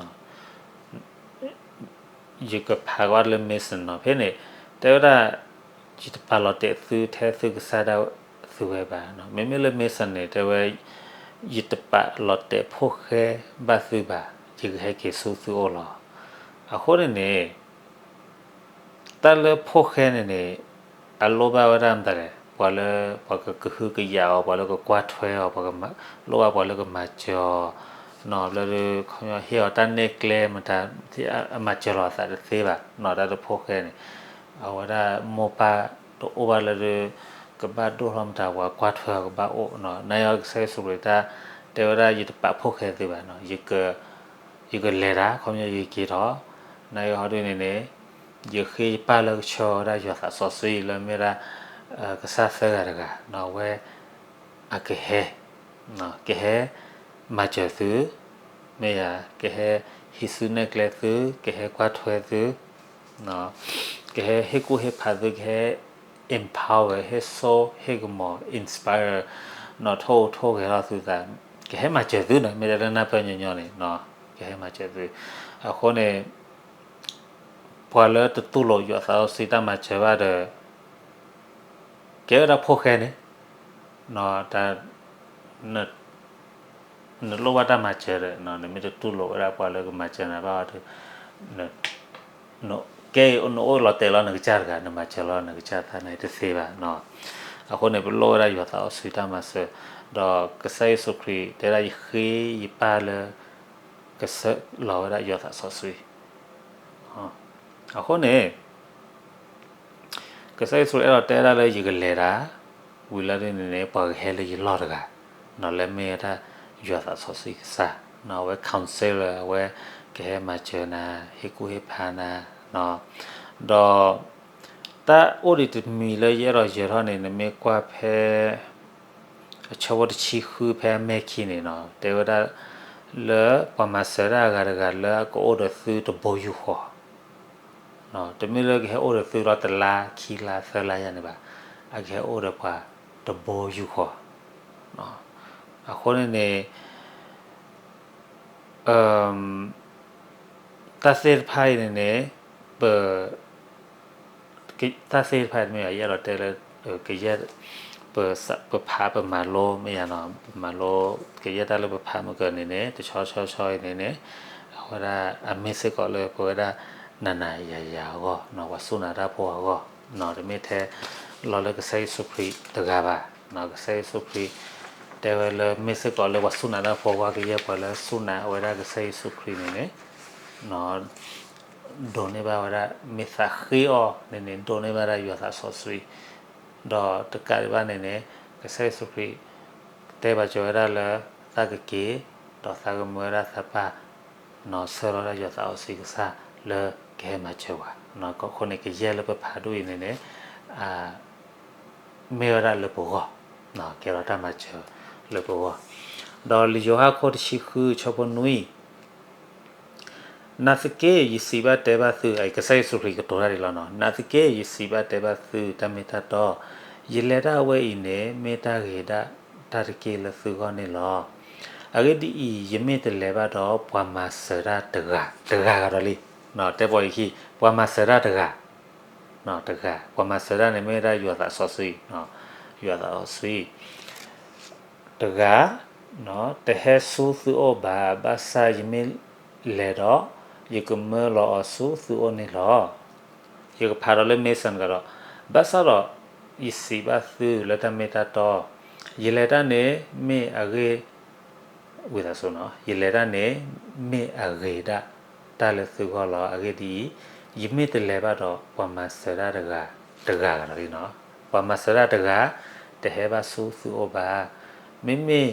ယကဖးကွၢ်လၢ Mason နီၤ, ဖဲန့ၣ် တဲဝဲဒၣ် ယတပာ်လီၤတဲာ်သုထဲသုကစၢ်ဒၣ်သုဝဲဘၣ်. မ့မ့ၢ်လၢ Mason န့ၣ် တဲဝဲ ယတပာ်လီၤတဲာ်ဖိၣ်ဃဲဘၣ်သုဘၣ်, ယကဟဲက့ၤဆူသုအိၣ်လီၤ. အဃိန့ၣ်န့ၣ် တၢ်လၢဖိၣ်ဃဲန့ၣ်န့ၣ် အလိၣ်ဘၣ်ဝဲဒၣ်မတၤလဲၣ်, ပှၤလၢ ပှၤကကဟုကယာ်အီၤ, ပှၤလၢကကွၢ်ထွဲအီၤ, ပှၤကမၤ, လိၣ်ဘၣ်ပှၤလၢကမၤစၢၤအီၤ, နီၤ, ဘျီဒုး ခီပညီဟ့ၣ်အီၤတၢ်နဲၣ်ကျဲမတၤ, အမၤစၢၤလီၤအသးတသ့ဘၣ်, နီၤ, တၢ်လၢဖိၣ်ဃဲန့ၣ် အဝဲဒၣ်မိၢ်ပၢ်တအိၣ်ဘၣ်လၢဒုး ကဘၣ်ဒိၣ်ထီၣ်မတၤ ပှၤကွၢ်ထွဲအီၤကဘၣ်အိၣ်, နီၤ, နာ်က့ကစၢ်ယ့ၣ်ၡူးခရံာ်တၢ် တဲဝဲဒၣ် ယတပာ်ဖိၣ်ဃဲသုဘၣ်, နီၤ, ယကလဲၤတၢ် ခီပညီယက့ၤထီၣ်, နာ်က့ဟီဒုန့ၣ်န့ၣ် ယဃ့ယပၢ်လၢကဆှၢဝဲဒၣ်ယွၤသးစီဆှံလၢမ့ၢ်ဒၣ် ကစၢ်သၢဂၤတဂၤ, နီၤ, အဝဲ အကဟဲ, ကဟဲမၤစၢၤသု, မ့ၢ်ယၤ ကဟဲဟံးစုနဲၣ်ကျဲသု, ကဟဲကွၢ်ထွဲသု, ကဟဲဟ့ၣ်ကူၣ်ဟ့ၣ်ဖးသု, ကဟဲ empower ဟ့ၣ်စိဟ့ၣ်ကမီၤ inspire နီၤ, ထိၣ်ထိၣ်ဂဲၤထီၣ်သုသး, ကဟဲမၤစၢၤသုနီၤ, မ့ၢ်တဲလၢနၢ်ပၢၢ်ညီညီန့ၣ်, ကဟဲမၤစၢၤသု, အဃိန့ၣ် ပှၤလၢတတူၢ်လိာ်ယွၤသးစီဆှံတၢ်မၤစၢၤဘၣ်ဒီး ကဲဝဲဒၣ်ဖိၣ်ဃဲန့ၣ်, နလိၣ်ဘၣ်တၢ်မၤစၢၤဒီး နမ့ၢ်တတူၢ်လိာ်ဝဲဒၣ်ပှၤလၢကမၤစၢၤနၤဘၣ်ဒီး ကဲ နအိၣ်လီၤတဲာ်လီၤနကစၢ်တဂၤ, နမၤစၢၤလီၤနကစၢ်သးန့ၣ်တသ့ဘၣ်. အဃိန့ၣ် ပလိၣ်ဝဲဒၣ်ယွၤသးစီဆှံတၢ်မၤစၢၤ, ဒီးကစၢ်ယ့ၣ်ၡူးခရံာ်တဲဒၣ် ယဃ့ယပၢ်လၢ ကဆှၢလီၤဝဲဒၣ်ယွၤသးစီဆှံ. အဃိန့ၣ် ကစၢ်ယ့ၣ်ၡူးအဲၣ်ဒိးတဲဒၣ်လၢယကလဲၤတၢ်, ဝံၤလီၤဒ်န့ၣ်န့ၣ် ပှၤကဟဲလၢယလီၢ်တဂၤ, နီၤ, လၢမ့ၢ်ဝဲဒၣ်ယွၤသးစီဆှံကစၢ်, နီၤ, အဝဲ counselor အဝဲကဟဲမၤစၢၤနၤ, ဟ့ၣ်ကူၣ်ဟ့ၣ်ဖးနၤ, နီၤ, ဒီး တၢ်အိၣ်ဒံးတမံၤလၢယအဲၣ်ဒိးယၢၤထီၣ်န့ၣ် နမ့ၢ်ကွၢ်ဖဲ အဆၢဖိတဆံဃုဖဲအမဲၢ်ခံန့ၣ်နီၤ, တဲဝဲဒၣ်လၢပှၤမၤစၢၤဒၣ်အဂၤတဂၤလၢအကအိၣ်ဒီးသုတဘိယူၢ်ဃီ, တမ့ၢ်လၢကဟဲအိၣ်ဒီးသုလီၤတလါခံလါသၢလါယၤန့ၣ်ဘၣ်, အကဟဲအိၣ်ဒီးပှၤတဘိယူၢ်ဃီ. အဃိန့ၣ်န့ၣ် တၢ်သ့ၣ်တဖၣ်အံၤန့ၣ်န့ၣ် ပ တၢ်သ့ၣ်တဖၣ်အံၤတမ့ၢ်ဘၣ် ယအဲၣ်ဒိးတဲလၢ ကယဲၢ် ပ ပဖးပမၤလိမ့ၢ်ယါနီၤ, ပမၤလိ ကယဲၢ်တၢ်လၢပဖးမုၢ်ကၢန့ၣ်န့ၣ် တဆီဆီဆီအံၤန့ၣ်န့ၣ် အဝဲဒၣ်အမ့ၢ်စ့ၢ်ကီးလၢပဝဲဒၣ် နၤနၤယၤယၤအဂီၢ်နီၤ, ပှၤစူၢ်နာ်တၢ်ဖိအဂီၢ်နီၤ, တမ့ၢ်ထဲလီၤလၢကစၢ်ယ့ၣ်ၡူးခရံာ်တဂၤဘၣ်နီၤ, ကစၢ်ယ့ၣ်ၡူးခရံာ် တဲဝဲလၢမ့ၢ်စ့ၢ်ကီးလၢပှၤစူၢ်နာ်တၢ်ဖိအဂီၢ် ကယဲၢ်ပှၤလၢစူၢ်နာ်ဝဲဒၣ်ကစၢ်ယ့ၣ်ၡူးခရံာ်န့ၣ်န့ၣ် ဒိးန့ၢ်ဘၣ်ဝဲဒၣ် မ့ၢ်သးဃ့အီၤန့ၣ်န့ၣ် ဒိးန့ၢ်ဘၣ်ဒၣ်ယွၤသးစီဆှံ, ဒီးတကးဒံးဘၣ်န့ၣ်န့ၣ် ကစၢ်ယ့ၣ်ၡူးခရံာ် တဲဘၣ်စၢၤဝဲဒၣ်လၢ သးကက့ၤ ဒီးသးကမၢဝဲဒၣ်သးပၢ် နီၤ ဆှၢလီၤဒၣ်ယွၤသးစီဆှံကစၢ်လၢကဟဲမၤစၢၤပှၤ, အဃိန့ၣ် ကယဲၢ်လၢပဖးဒိၣ်အံၤန့ၣ်န့ၣ် မ့ၢ်ဝဲဒၣ်လၢပဂီၢ်, ကဲထီၣ်တၢ်မၤစၢၤလၢပဂီၢ်, ဒီးလံာ်ယိၤဟၣ်ခိၣ်တဆံဃု ဆၢဖိနွံ နာ်သက့ ယစံးဘၣ်တဲဘၣ်သု, ကစၢ်ယ့ၣ်ၡူးခရံာ်ကတိၤတၢ်ဒ်လီၤနီၤ, နာ်သက့ ယစံးဘၣ်တဲဘၣ်သု တၢ်မ့ၢ်တၢ်တီ, ယလဲၤတၢ်အဝဲအံၤန့ၣ် မ့ၢ်တၢ်ဂ့ၤဒၣ်တၢ်တက့ၢ်လၢသုဂီၢ်န့ၣ်လီၤ. အဂ့ၢ်ဒ်အံၤ, ယမ့ၢ်တလဲၤဘၣ်ဒီး ပှၤမၤစၢၤတၢ်တဂၤ, တဂၤဂၤဒီးလံ, တဲပိာ်ယခံ, ပှၤမၤစၢၤတၢ်တဂၤ, တဂၤ, ပှၤမၤစၢၤတၢ်န့ၣ်မ့ၢ်ဝဲဒၣ်ယွၤသးစီဆှံ, ယွၤသးစီဆှံ တဂၤ တဟဲဆူသုအိၣ်ဘၣ်, ဘၣ်ဆၣ်ယမ့ၢ်လဲၤဒီး ယကမၢလီၤအီၤဆူသုအိၣ်န့ၣ်လီၤ. ယကဖးဒီးလၢ Mason ကဒီး, ဘၣ်ဆၣ်ဒီး ယစံးဘၣ်သုလၢတၢ်မ့ၢ်တၢ်တီ, ယလဲၤတၢ်န့ၣ် မ့ၢ်အဂ့ၢ် ဝံသးစူၤနီၤ, ယလဲၤတၢ်န့ၣ် မ့ၢ်အဂ့ၤဒၣ်တၢ်လၢသုဂီၢ်လီၤ. အဂ့ၢ်ဒ်အံၤ, ယမ့ၢ်တလဲၤဘၣ်ဒီး ပှၤမၤစၢၤတၢ်တဂၤ တဂၤဂၤလီၤလံနီၤ. ပှၤမၤစၢၤတၢ်တဂၤ တဟဲဘၣ်ဆူသုအိၣ်ဘၣ်. မ့မ့ၢ်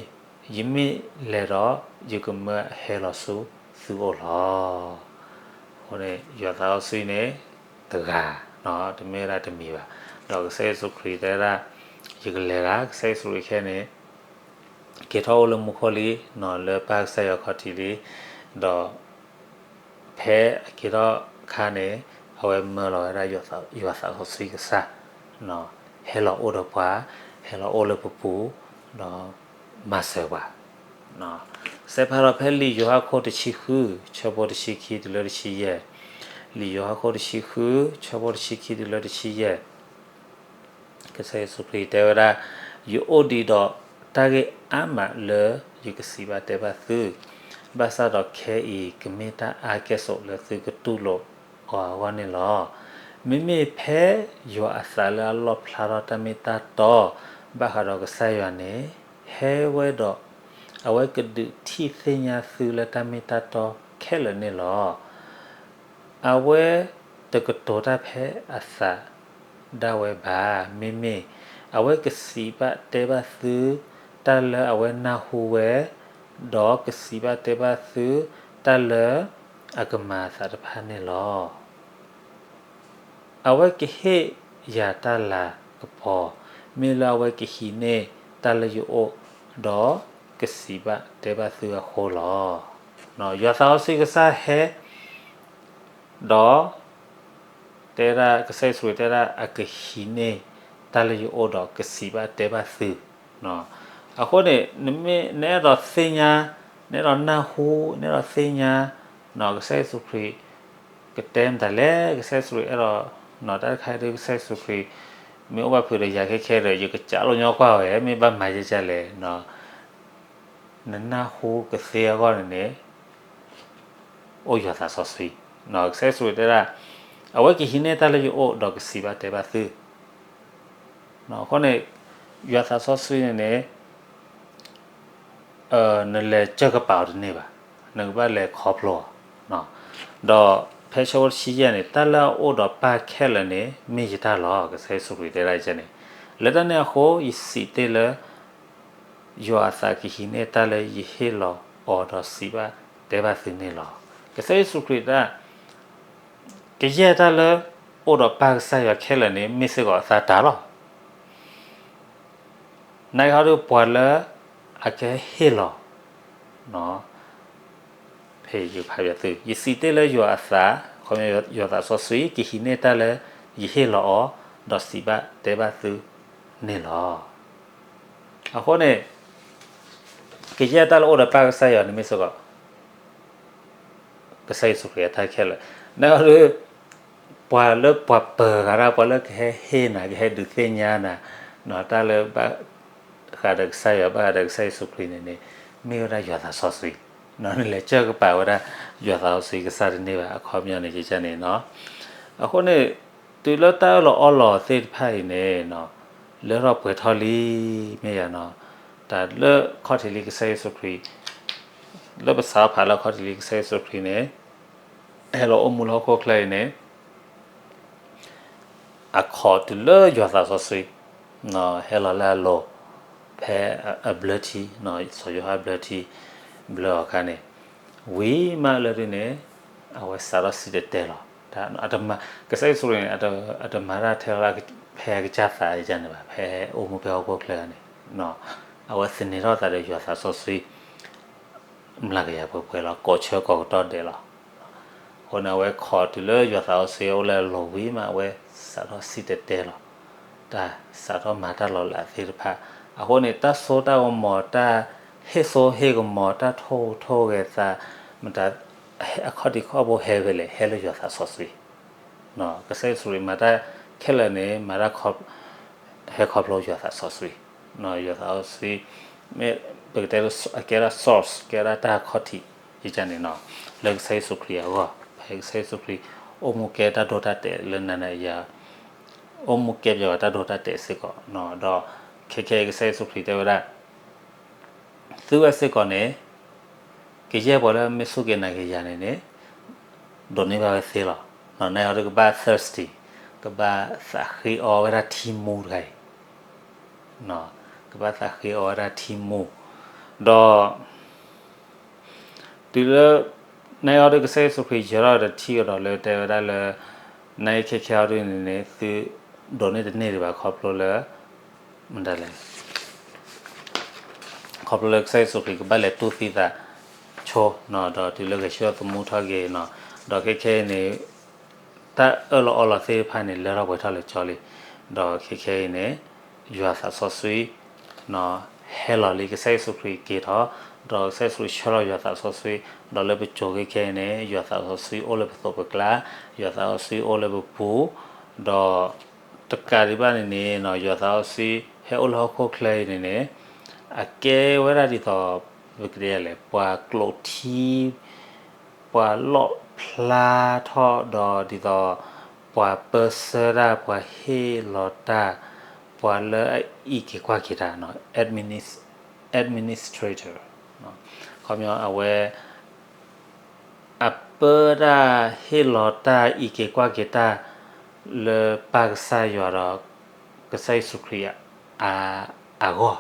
ယမ့ၢ်လဲၤဒီး ယကမၢဟဲလီၤဆူသုအိၣ်လီၤ. အဃိန့ၣ် ယွၤသးစီဆှံန့ၣ် တဂၤ, တမ့ၢ်ဝဲဒၣ်တမံၤဘၣ်. ဒီးကစၢ်ယ့ၣ်ၡူးခရံာ်တဲဝဲဒၣ် ယကလဲၤဂၤ, ကစၢ်ယ့ၣ်ၡူးခရံာ်ခဲအံၤန့ၣ် က့ၤထီၣ်အိၣ်လၢမူခိၣ်လံ, လၢပၢ်ကစၢ်ယွၤခီၣ်ထံးလံ, ဒီးဖဲအက့ၤထီၣ်အခါန့ၣ် အဝဲမၢလီၤဝဲဒၣ်ယွၤသးစီဆှံကစၢ် ဟဲလီၤအိၣ်ဒီးပှၤ, ဟဲလီၤအိၣ်လၢပပူၤ, ဒီးမၤစၢၤပှၤ. စဲးဖးဒီးဖဲလံာ်ယိၤဟၣ်ခိၣ်တဆံဃု, ဆၢဖိတဆံခံတုၤလၢတဆံယဲၢ်, လံာ်ယိၤဟၣ်ခိၣ်တဆံဃု, ဆၢဖိတဆံခံတုၤလၢတဆံယဲၢ် ကစၢ်ယ့ၣ်ၡူးခရံာ်တဲဝဲဒၣ်, ယအိၣ်ဒံးဒီးတၢ်ဂ့ၢ်အါမးလၢယကစံးဘၣ်တဲဘၣ်သု, ဘၣ်ဆၣ်ဒီးခဲအံၤကမ့ၢ်တၢ်အါကဲၣ်ဆိးလၢသုကတူၢ်လိာ်အီၤအဂီၢ်န့ၣ်လီၤ. မ့မ့ၢ်ဖဲယွၤအသးလၢအလီၣ်ဖျါထီၣ်တၢ်မ့ၢ်တၢ်တီ ဘၣ်ဃးဒီးကစၢ်ယွၤန့ၣ် ဟဲဝဲဒီး အဝဲကဒုးထံၣ်သ့ၣ်ညါသုလၢတၢ်မ့ၢ်တၢ်တီခဲလၢာ်န့ၣ်လီၤ. အဝဲတကတိၤတၢ်ဖဲအသးဒၣ်ဝဲဘၣ်, မ့မ့ၢ်အဝဲကစံးဘၣ်တဲဘၣ်သု တၢ်လၢအဝဲနၢ်ဟူဝဲ, ဒီးကစံးဘၣ်တဲဘၣ်သု တၢ်လၢအကမၤအသးတဖၣ်န့ၣ်လီၤ. အဝဲကဟ့ၣ်ယၤတၢ်လၤကပီၤ, မ့ၢ်လၢအဝဲကဟံးန့ၢ်တၢ်လၢယအိၣ်, ဒီးကစံးဘၣ်တဲဘၣ်သုအဃိလီၤ. ယွၤသးစီဆှံကစၢ်ဟဲ ဒီး တဲဒၣ်ကစၢ်ယ့ၣ်ၡူးခရံာ်တဲဒၣ် အကဟံးန့ၢ်တၢ်လၢယအိၣ်ဒီးကစံးဘၣ်တဲဘၣ်သု. အဃိန့ၣ် နမ့ၢ်နအဲၣ်ဒိးသ့ၣ်ညါ, နအဲၣ်ဒိးနၢ်ဟူ, နအဲၣ်ဒိးသ့ၣ်ညါ ကစၢ်ယ့ၣ်ၡူးခရံာ် ကတဲမတၤလဲၣ်, ကစၢ်ယ့ၣ်ၡူးခရံာ်အဲၣ်ဒိး, တၢ်တခါအံၤဒ်ကစၢ်ယ့ၣ်ၡူးခရံာ် မ့ၢ်အိၣ်ဘၣ်ဖုးဒီးယၤခဲခဲဒီး ယကစးလိာ်ညီကွၢ်ဝဲ မ့ၢ်ဘၣ်မၤယဲကလဲၣ်. နနၢ်ဟူကသ့အဂီၢ်န့ၣ်န့ၣ် အိၣ်ယွၤသးစီဆှံ. ကစၢ်ယ့ၣ်ၡူးခရံာ်တဲဒၣ် အဝဲကဟံးန့ၢ်တၢ်လၢယအိၣ်ဒီးကစံးဘၣ်တဲဘၣ်သု. အဃိန့ၣ် ယွၤသးစီဆှံန့ၣ်န့ၣ် နလဲၤစၢၢ်ကပၤအီၤတန့ၢ်ဘၣ်, နကဘၣ်လဲၤခီဖျိအီၤ. ဒီးဖဲဆၢဖိတဆံယဲၢ်န့ၣ် တၢ်လၢအအိၣ်ဒီးပၢ်ခဲလၢာ်န့ၣ် မ့ၢ်ယတၢ်လီၤ. ကစၢ်ယ့ၣ်ၡူးခရံာ်တဲဒၣ်န့ၣ် လၢတၢ်န့ၣ်အဃိ ယစံးတ့ၢ်လၢ ယွၤအသးကဟံးန့ၢ်တၢ်လၢယဟ့ၣ်လီၤအီၤဒီးစံးဘၣ်တဲဘၣ်သုန့ၣ်လီၤ. ကစၢ်ယ့ၣ်ၡူးခရံာ်တၢ် ကယဲၢ်တၢ်လၢအိၣ်ဒီးပၢ်ကစၢ်ယွၤခဲလၢာ်န့ၣ် မ့ၢ်စ့ၢ်ကီးအသးတၢ်လီၤ. နာ်က့ဟီဒုးပှၤလၢအကဟ့ၣ်လီၤ ဖဲယဖးယွၤသု, ယစံးတ့ၢ်လၢယွၤအသး, ခီယွၤသးစီဆှံ ကဟံးန့ၢ်တၢ်လၢယဟ့ၣ်လီၤအီၤ ဒီးစံးဘၣ်တဲဘၣ်သုန့ၣ်လီၤ. အဃိန့ၣ် ကယဲၢ်တၢ်လၢအိၣ်ဒီးပၢ်ကစၢ်ယွၤန့ၣ်မ့ၢ်စ့ၢ်ကီး ကစၢ်ယ့ၣ်ၡူးခရံာ်အတၢ်ခဲလၢာ်, နာ်က့ဟီဒုး ပှၤလၢပှၤပၢၤဂၤဒၣ် ပှၤလၢကဟဲဟ့ၣ်နၤ ကဟဲဒုးသ့ၣ်ညါနၤ တၢ်လၢဘၣ်ဃးဒီးကစၢ်ယွၤ ဘၣ်ဃးဒီးကစၢ်ယ့ၣ်ၡူးခရံာ်န့ၣ်န့ၣ် မ့ၢ်ဝဲဒၣ်ယွၤသးစီဆှံ, နလဲၤစၢၢ်ကပၤဝဲဒၣ် ယွၤသးစီဆှံကစၢ်တန့ၢ်ဘၣ် အခီပညီန့ၣ် ကန့ၣ်နီၤ. အဃိန့ၣ် တုၤလၢတၢ်အၢၣ်လီၤအီလီၤသ့ၣ်တဖၣ်အံၤန့ၣ် လၢထီၣ်ပှဲၤထီၣ်လံ မ့ၢ်ယၤနီၤ, တၢ်လၢခီၣ်ထံးလံကစၢ်ယ့ၣ်ၡူးခရံာ် လၢပစးဖးလၢခီၣ်ထံးလံကစၢ်ယ့ၣ်ၡူးခရံာ်န့ၣ် ဟဲလီၤအိၣ်မူလၢဟီၣ်ခိၣ်ချၢအံၤန့ၣ် အခီၣ်တုၤလၢယွၤသးစီဆှံ ဟဲလီၤလၢအလိၤ ဖဲအဘျၢထံ စီၤယိၤဟၣ်ဘျၢထံ ဘျၢအီၤအခါန့ၣ် ဝံၤမးလၢဒုန့ၣ် အဝဲစးထီၣ်စံၣ်တဲၤတဲလီၤ. ကစၢ်ယ့ၣ်ၡူးခရံာ်န့ၣ် အတမၤတၢ်ထဲလၢ ဖဲအကစၢ်သးယန့ၣ်ဘၣ်, ဖဲအိၣ်မူဖဲဟီၣ်ခိၣ်ချၢန့ၣ် အဝဲသန့ၤထီၣ်သးဒီးယွၤသးစီဆှံ မျးကယၤပှဲၤပှဲၤလီၤ, ကိးဆၢကိးကတီၢ်ဒဲးလီၤ. အဃိန့ၣ် အဝဲခီၣ်တုၤလၢယွၤသးစီဆှံအိၣ်လၢအလိၤဝံၤမး အဝဲစးထီၣ်စံၣ်တဲၤတဲလီၤ. တၢ်စးထီၣ်မၤတၢ်လီၤလးသ့ၣ်တဖၣ်, အဃိန့ၣ် တၢ်စိတၢ်ကမီၤ တၢ်ဟ့ၣ်စိဟ့ၣ်ကမီၤ တၢ်ထိၣ်ဟူးထိၣ်ဂဲၤသး မတၤ အခီၣ်ထံးခီၣ်ဘိဟဲဖဲလဲၣ်, ဟဲလၢယွၤသးစီဆှံ ကစၢ်ယ့ၣ်ၡူးခရံာ်မၤတၢ်ခဲလၢာ်န့ၣ် မၤတၢ် ဟဲခီဖျိယွၤသးစီဆှံ, ယွၤသးစီဆှံ မ့ၢ်ပကတဲလၢအကဲဒၣ် source ကဲဒၣ်တၢ်ခီၣ်ထံး ယကန့ၣ်နီၤ, လၢကစၢ်ယ့ၣ်ၡူးခရံာ်အဂီၢ် ဖဲကစၢ်ယ့ၣ်ၡူးခရံာ် အိၣ်မူကဲတၢ်ဒိတၢ်တဲာ်လၢနၤနၤယၤ, အိၣ်မူကဲပယီၤတၢ်ဒိတၢ်တဲာ်စ့ၢ်ကီး, ဒီးခဲခဲအံၤကစၢ်ယ့ၣ်ၡူးခရံာ်တဲဝဲဒၣ် သုဝဲစ့ၢ်ကီးန့ၣ် ကယဲၢ်ပှၤလၢမ့ၢ်စူၢ်က့ၤနာ်က့ၤယၤန့ၣ်န့ၣ် ဒိးန့ၢ်ဘၣ်ဝဲသ့လီၤ. နအီၤဒ်ကဘၣ် thirsty, ကဘၣ်သးဃ့အီဝဲဒၣ်ထံမူတခါအံၤ, ကဘၣ်သးဃ့အီဝဲဒၣ်ထံမူ, ဒီး တုၤလၢ နအီၤဒ်ကစၢ်ယ့ၣ်ၡူးခရံာ်ယၢၤထီၣ်ဒီးထံကဒီးလၢတဲဝဲဒၣ်လၢ နအီၤခဲခဲအီၤဒ်န့ၣ်န့ၣ် သုဒိးန့ၢ်တန့ၢ်ဒံးဘၣ်ခီဖျိလၢ မတၤလဲၣ် ခီဖျိလၢကစၢ်ယ့ၣ်ၡူးခရံာ်ကဘၣ်လဲၤတူၢ်သံသးဆိနီၤ, ဒီးတုၤလၢဂဲၤဆၢထၢၣ်သမူထီၣ်က့ၤနီၤ, ဒီးခဲခဲအံၤန့ၣ် တၢ်အၢၣ်လီၤအီလီၤသ့ၣ်တဖၣ်န့ၣ် လၢထီၣ်ပှဲၤထီၣ်လၢကၠီလံ, ဒီးခဲခဲအံၤန့ၣ် ယွၤသးစီဆှံ ဟဲလီၤလံ ကစၢ်ယ့ၣ်ၡူးခရံာ်က့ၤထီၣ်, ဒီးကစၢ်ယ့ၣ်ၡူးခရံာ်ဆှၢလီၤယွၤသးစီဆှံ, ဒီးလၢပစိၤခဲခဲအံၤန့ၣ် ယွၤသးစီဆှံအိၣ်လၢပသိးပကျါ, ယွၤသးစီဆှံအိၣ်လၢပပူၤ, ဒီး တကးဒံးဘၣ်န့ၣ်န့ၣ် ယွၤသးစီဆှံဟဲအိၣ်လၢဟီၣ်ခိၣ်ချၢအံၤန့ၣ်န့ၣ် အကဲဝဲဒၣ်ဒ်သိး ပကတဲလဲၣ် ပှၤကျိးထံ ပှၤလီၣ်ဖျါထီၣ်ဒီးဒ်သိး ပှၤပၢဆှၢတၢ် ပှၤဟ့ၣ်လီၤတၢ် ပှၤလၢအအံးက့ၤကွၢ်က့ၤတၢ် administrator ခီပညီအဝဲ အပၢတၢ်ဟ့ၣ်လီၤတၢ်အံးက့ၤကွၢ်က့ၤတၢ် လၢပၢ်ကစၢ်ယွၤဒီး ကစၢ်ယ့ၣ်ၡူးခရံာ် အဂီၢ်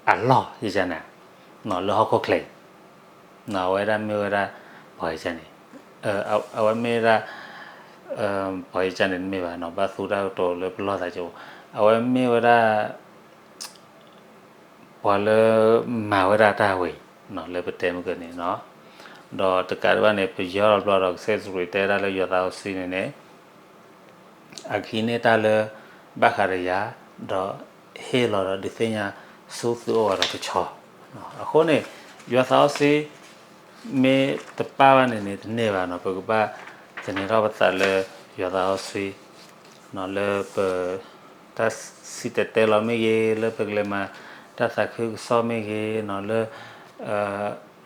အလီၢ်ယန့ၣ် လၢဟီၣ်ခိၣ်ချၢအံၤ အဝဲဒၣ်မ့ၢ်ဝဲဒၣ် ပှၤယန့ၣ် အဝဲမ့ၢ်ဝဲဒၣ် ပှၤယန့ၣ်တမ့ၢ်ဘၣ် ဘၣ်သူတၢ်ကတိၤလၢပလီၢ်သးကအိၣ် အဝဲမ့ၢ်ဝဲဒၣ် ပှၤလၢမၤဝဲဒၣ်တၢ်ဝဲအံၤ လၢပတဲမုၢ်ကန့ၣ်နီၤ, ဒီးတကးဒံးဘၣ်န့ၣ် ပယီၤတဘျီဒီး ကစၢ်ယ့ၣ်ၡူးခရံာ်တဲဒၣ်လၢယွၤသးစီဆှံန့ၣ်န့ၣ် အကဟံးန့ၢ်တၢ်လၢဘၣ်ဃးဒီးယၤ, ဒီးဟ့ၣ်လီၤဒီးဒုးသ့ၣ်ညါဆူသုအိၣ်ဂၤဒီးတဆီ, အဃိန့ၣ် ယွၤသးစီဆှံ မ့ၢ်တပၣ်ဘၣ်န့ၣ်န့ၣ် တန့ၢ်ဘၣ်နီၤ, ပကဘၣ်သန့ၤထီၣ်ပသးလၢယွၤသးစီဆှံ လၢပ တၢ်စံၣ်တဲၤတဲလီၤမ့ၢ်ဂ့ၤ, လၢပကလဲၤမၤတၢ်သးခုကစီၣ်မ့ၢ်ဂ့ၤ, လၢ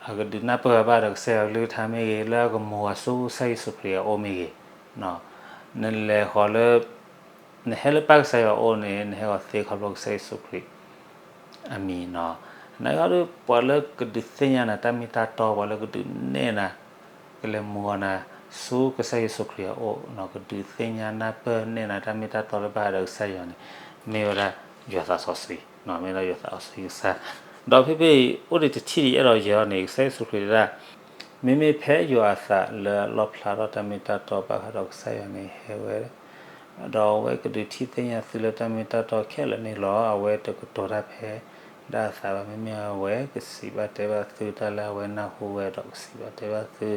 အကဒုးနၢ်ပၢၢ်ဘၣ်ဒီးကစၢ်ယွၤကလုၢ်ကထါမ့ၢ်ဂ့ၤ, လၢအကမူၤအီၤဆူကစၢ်ယ့ၣ်ၡူးခရံာ်အအိၣ်မ့ၢ်ဂ့ၤ, နလဲၤဃီၤလၢ နဟဲလၢပၢ်ကစၢ်ယွၤအအိၣ်န့ၣ် နဟဲဃီၤသ့ခီဖျိကစၢ်ယ့ၣ်ၡူးခရံာ် အမံၤနီၤ, နကီဒ် ပှၤလၢကဒုးသ့ၣ်ညါနၤတၢ်မ့ၢ်တၢ်တီ, ပှၤလၢကဒုးနဲၣ်နၤ, ကလဲၤမူၤအီၤနၤ ဆူကစၢ်ယ့ၣ်ၡူးခရံာ်အအိၣ်, ကဒုးသ့ၣ်ညါနၢ်ပၢၢ်နဲၣ်နၤတၢ်မ့ၢ်တၢ်တီလၢဘၣ်ဃးဒီးကစၢ်ယွၤန့ၣ် မ့ၢ်ဝဲဒၣ်ယွၤသးစီဆှံ, မ့ၢ်ဒၣ်ယွၤသးစီဆှံကစၢ်, ဒီးဖဲဖဲအံၤ အိၣ်ဒံးတထံၣ်ဒံးအဲၣ်ဒိးယဲၤအီၤန့ၣ် ကစၢ်ယ့ၣ်ၡူးခရံာ်တဲဒၣ်, မ့မ့ၢ်ဖဲယွၤအသးလၢအလီၣ်ဖျါထီၣ်တၢ်မ့ၢ်တၢ်တီဘၣ်ဃးဒီးကစၢ်ယွၤန့ၣ်ဟဲဝဲ ဒီးအဝဲကဒုးထံၣ်သ့ၣ်ညါသုလၢတၢ်မ့ၢ်တၢ်တီခဲလၢာ်န့ၣ်လီၤ. အဝဲတကတိၤတၢ်ဖဲဒၣ်အသးဘၣ်. မ့မ့ၢ်အဝဲကစံးဘၣ်တဲဘၣ်သုတၢ်လၢအဝဲနၢ်ဟူဝဲဒီးကစံးဘၣ်တဲဘၣ်သု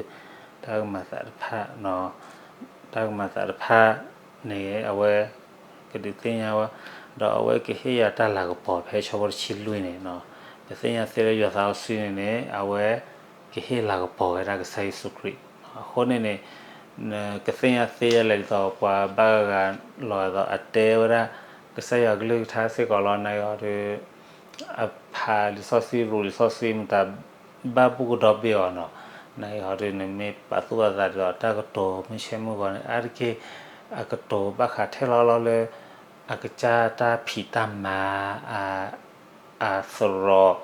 တၢ်ကမၤသးတဖၣ်, တၢ်ကမၤသးတဖၣ်န့ၣ် အဝဲကဒုးသ့ၣ်ညါဝဲ, ဒီးအဝဲကဟ့ၣ်ယၤတၢ်လၤကပီၤဖဲဆၢဖိတဆံလွံၢ်န့ၣ်, ပသ့ၣ်ညါသ့လၢယွၤသးစီဆှံန့ၣ်န့ၣ် အဝဲကဟ့ၣ်လၤကပီၤဝဲဒၣ်ကစၢ်ယ့ၣ်ၡူးခရံာ်. အဃိန့ၣ်န့ၣ် ကသ့ၣ်ညါသ့ယဲၢ်လဲၣ်ဒ်သိး ပှၤဘၣ်ဂၤဂၤလီၤဒ်သိး အတဲဝဲဒၣ် ကစၢ်ယွၤကလုၢ်ကထါစ့ၢ်ကီးလီၤ. နာ်က့ဟီဒ် အဖးလံာ်စီဆှံ ရူးလံာ်စီဆှံ မတၤဘၣ်ဘူၣ်ကဒီးဘ့ၣ်အီၤနီၤ. နာ်က့ဟီဒ်န့ၣ် မ့ၢ်ပာ်သူၣ်ပာ်သးဒ်သိး တၢ်ကတိၤမုၢ်ဆ့မုၢ်ဂီၤန့ၣ် အါတက့ၢ် အကတိၤဘၣ်ဃးထဲလီၤလီၤလၢ အကစၢ်တၢ်ဖံးတၢ်မၤ အသရိာ်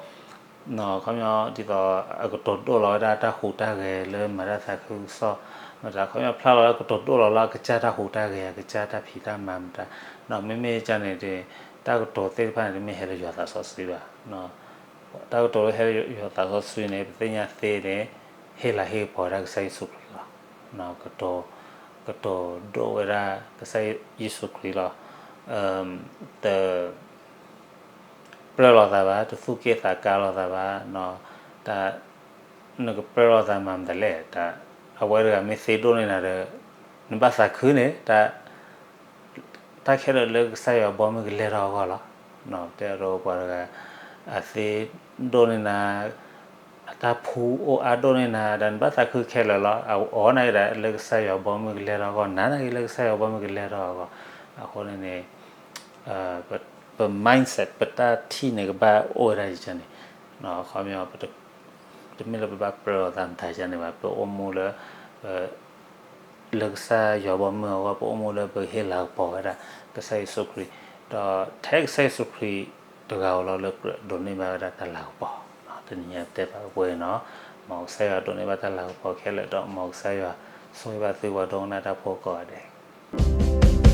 ခီပညီဒ်သိး အကတိၤဒိၣ်လီၤဝဲဒၣ်တၢ်ဟူးတၢ်ဂဲၤလၢမၤတၢ်သးခုကစီၣ်, မတၤခီပညီဖျါလီၤလၢကတိၤဒိၣ်လီၤလၢအကစၢ်တၢ်ဟူးတၢ်ဂဲၤ အကစၢ်တၢ်ဖံးတၢ်မၤမတၤ, ဒီးမ့မ့ၢ်ကန့ၣ် တၢ်ကတိၤသ့ၣ်တဖၣ်န့ၣ် တမ့ၢ်ဟဲလၢယွၤသးစီဆှံဘၣ်. တၢ်ကတိၤလၢဟဲလၢယွၤသးစီဆှံန့ၣ် ပသ့ၣ်ညါသ့န့ၣ် ဟ့ၣ်လၤဟ့ၣ်ကပီၤဝဲဒၣ်ကစၢ်ယ့ၣ်ၡူးခရံာ်လီၤ. ကတိၤဒိၣ်ဝဲဒၣ်ကစၢ်ယ့ၣ်ၡူးခရံာ်လီၤ. တ ပြၢလိာ်သးဘၣ်, တသူၣ်က့ၣ်သးကါလိာ်သးဘၣ်, တၢ် နကပြၢလိာ်သးမၤမတၤလဲၣ်, တၢ် အဝဲတဂၤမ့ၢ်သ့ဒိၣ်န့ၢ်နၤဒီး နဘၣ်သးခုန့ၣ် တၢ် တၢ်ခဲလၢာ်လၢကစၢ်ယွၤဘီမုၢ်ကလဲၤထီၣ်အဂီၢ်လီၤ. တဲအဒိပှၤတဂၤ အသ့ဒိၣ်န့ၢ်နၤ အတၢ်ဖှူအိၣ်အါဒိၣ်န့ၢ်နၤ ဒီးနဘၣ်သးခုခဲလၢာ်လီၤ. အအီၣ်နာ်က့ဒီးလၢကစၢ်ယွၤဘီမုၢ်ကလဲၤထီၣ်အဂီၢ်, နၤနာ်က့လၢကစၢ်ယွၤဘီမုၢ်ကလဲၤထီၣ်အဂီၢ်. အဃိန့ၣ်န့ၣ် ပ mindset ပတၢ်ထံၣ်န့ၣ်ကဘၣ်အိၣ်ဝဲဒၣ်ယကန့ၣ်, ခီပညီ တမ့ၢ်လၢပဘၣ်ပြၢလိာ်သးမတၤယကန့ၣ်ဘၣ်, ပအိၣ်မူလၢ လၢကစၢ်ယွၤဘီမုၢ်အဂီၢ်, ပအိၣ်မူလၢပဟ့ၣ်လၤကပီၤဝဲဒၣ်ကစၢ်ယ့ၣ်ၡူးခရံာ်, ဒီးထဲကစၢ်ယ့ၣ်ၡူးခရံာ်တဂၤဧိၤလီၤလၢကြၢးဒိးန့ၢ်ဘၣ်ဝဲဒၣ်တၢ်လၤကပီၤ, တနံၤညါတဲဘၣ်ဝဲနီၤ, မ်ကစၢ်ယွၤဒိးန့ၢ်ဘၣ်တၢ်လၤကပီၤခဲလၢာ်ဒီး မ်ကစၢ်ယွၤဆိၣ်ဂ့ၤဘၣ်သုပှၤဒိကနၣ်တၢ်ဖိကိးဂၤဒဲး.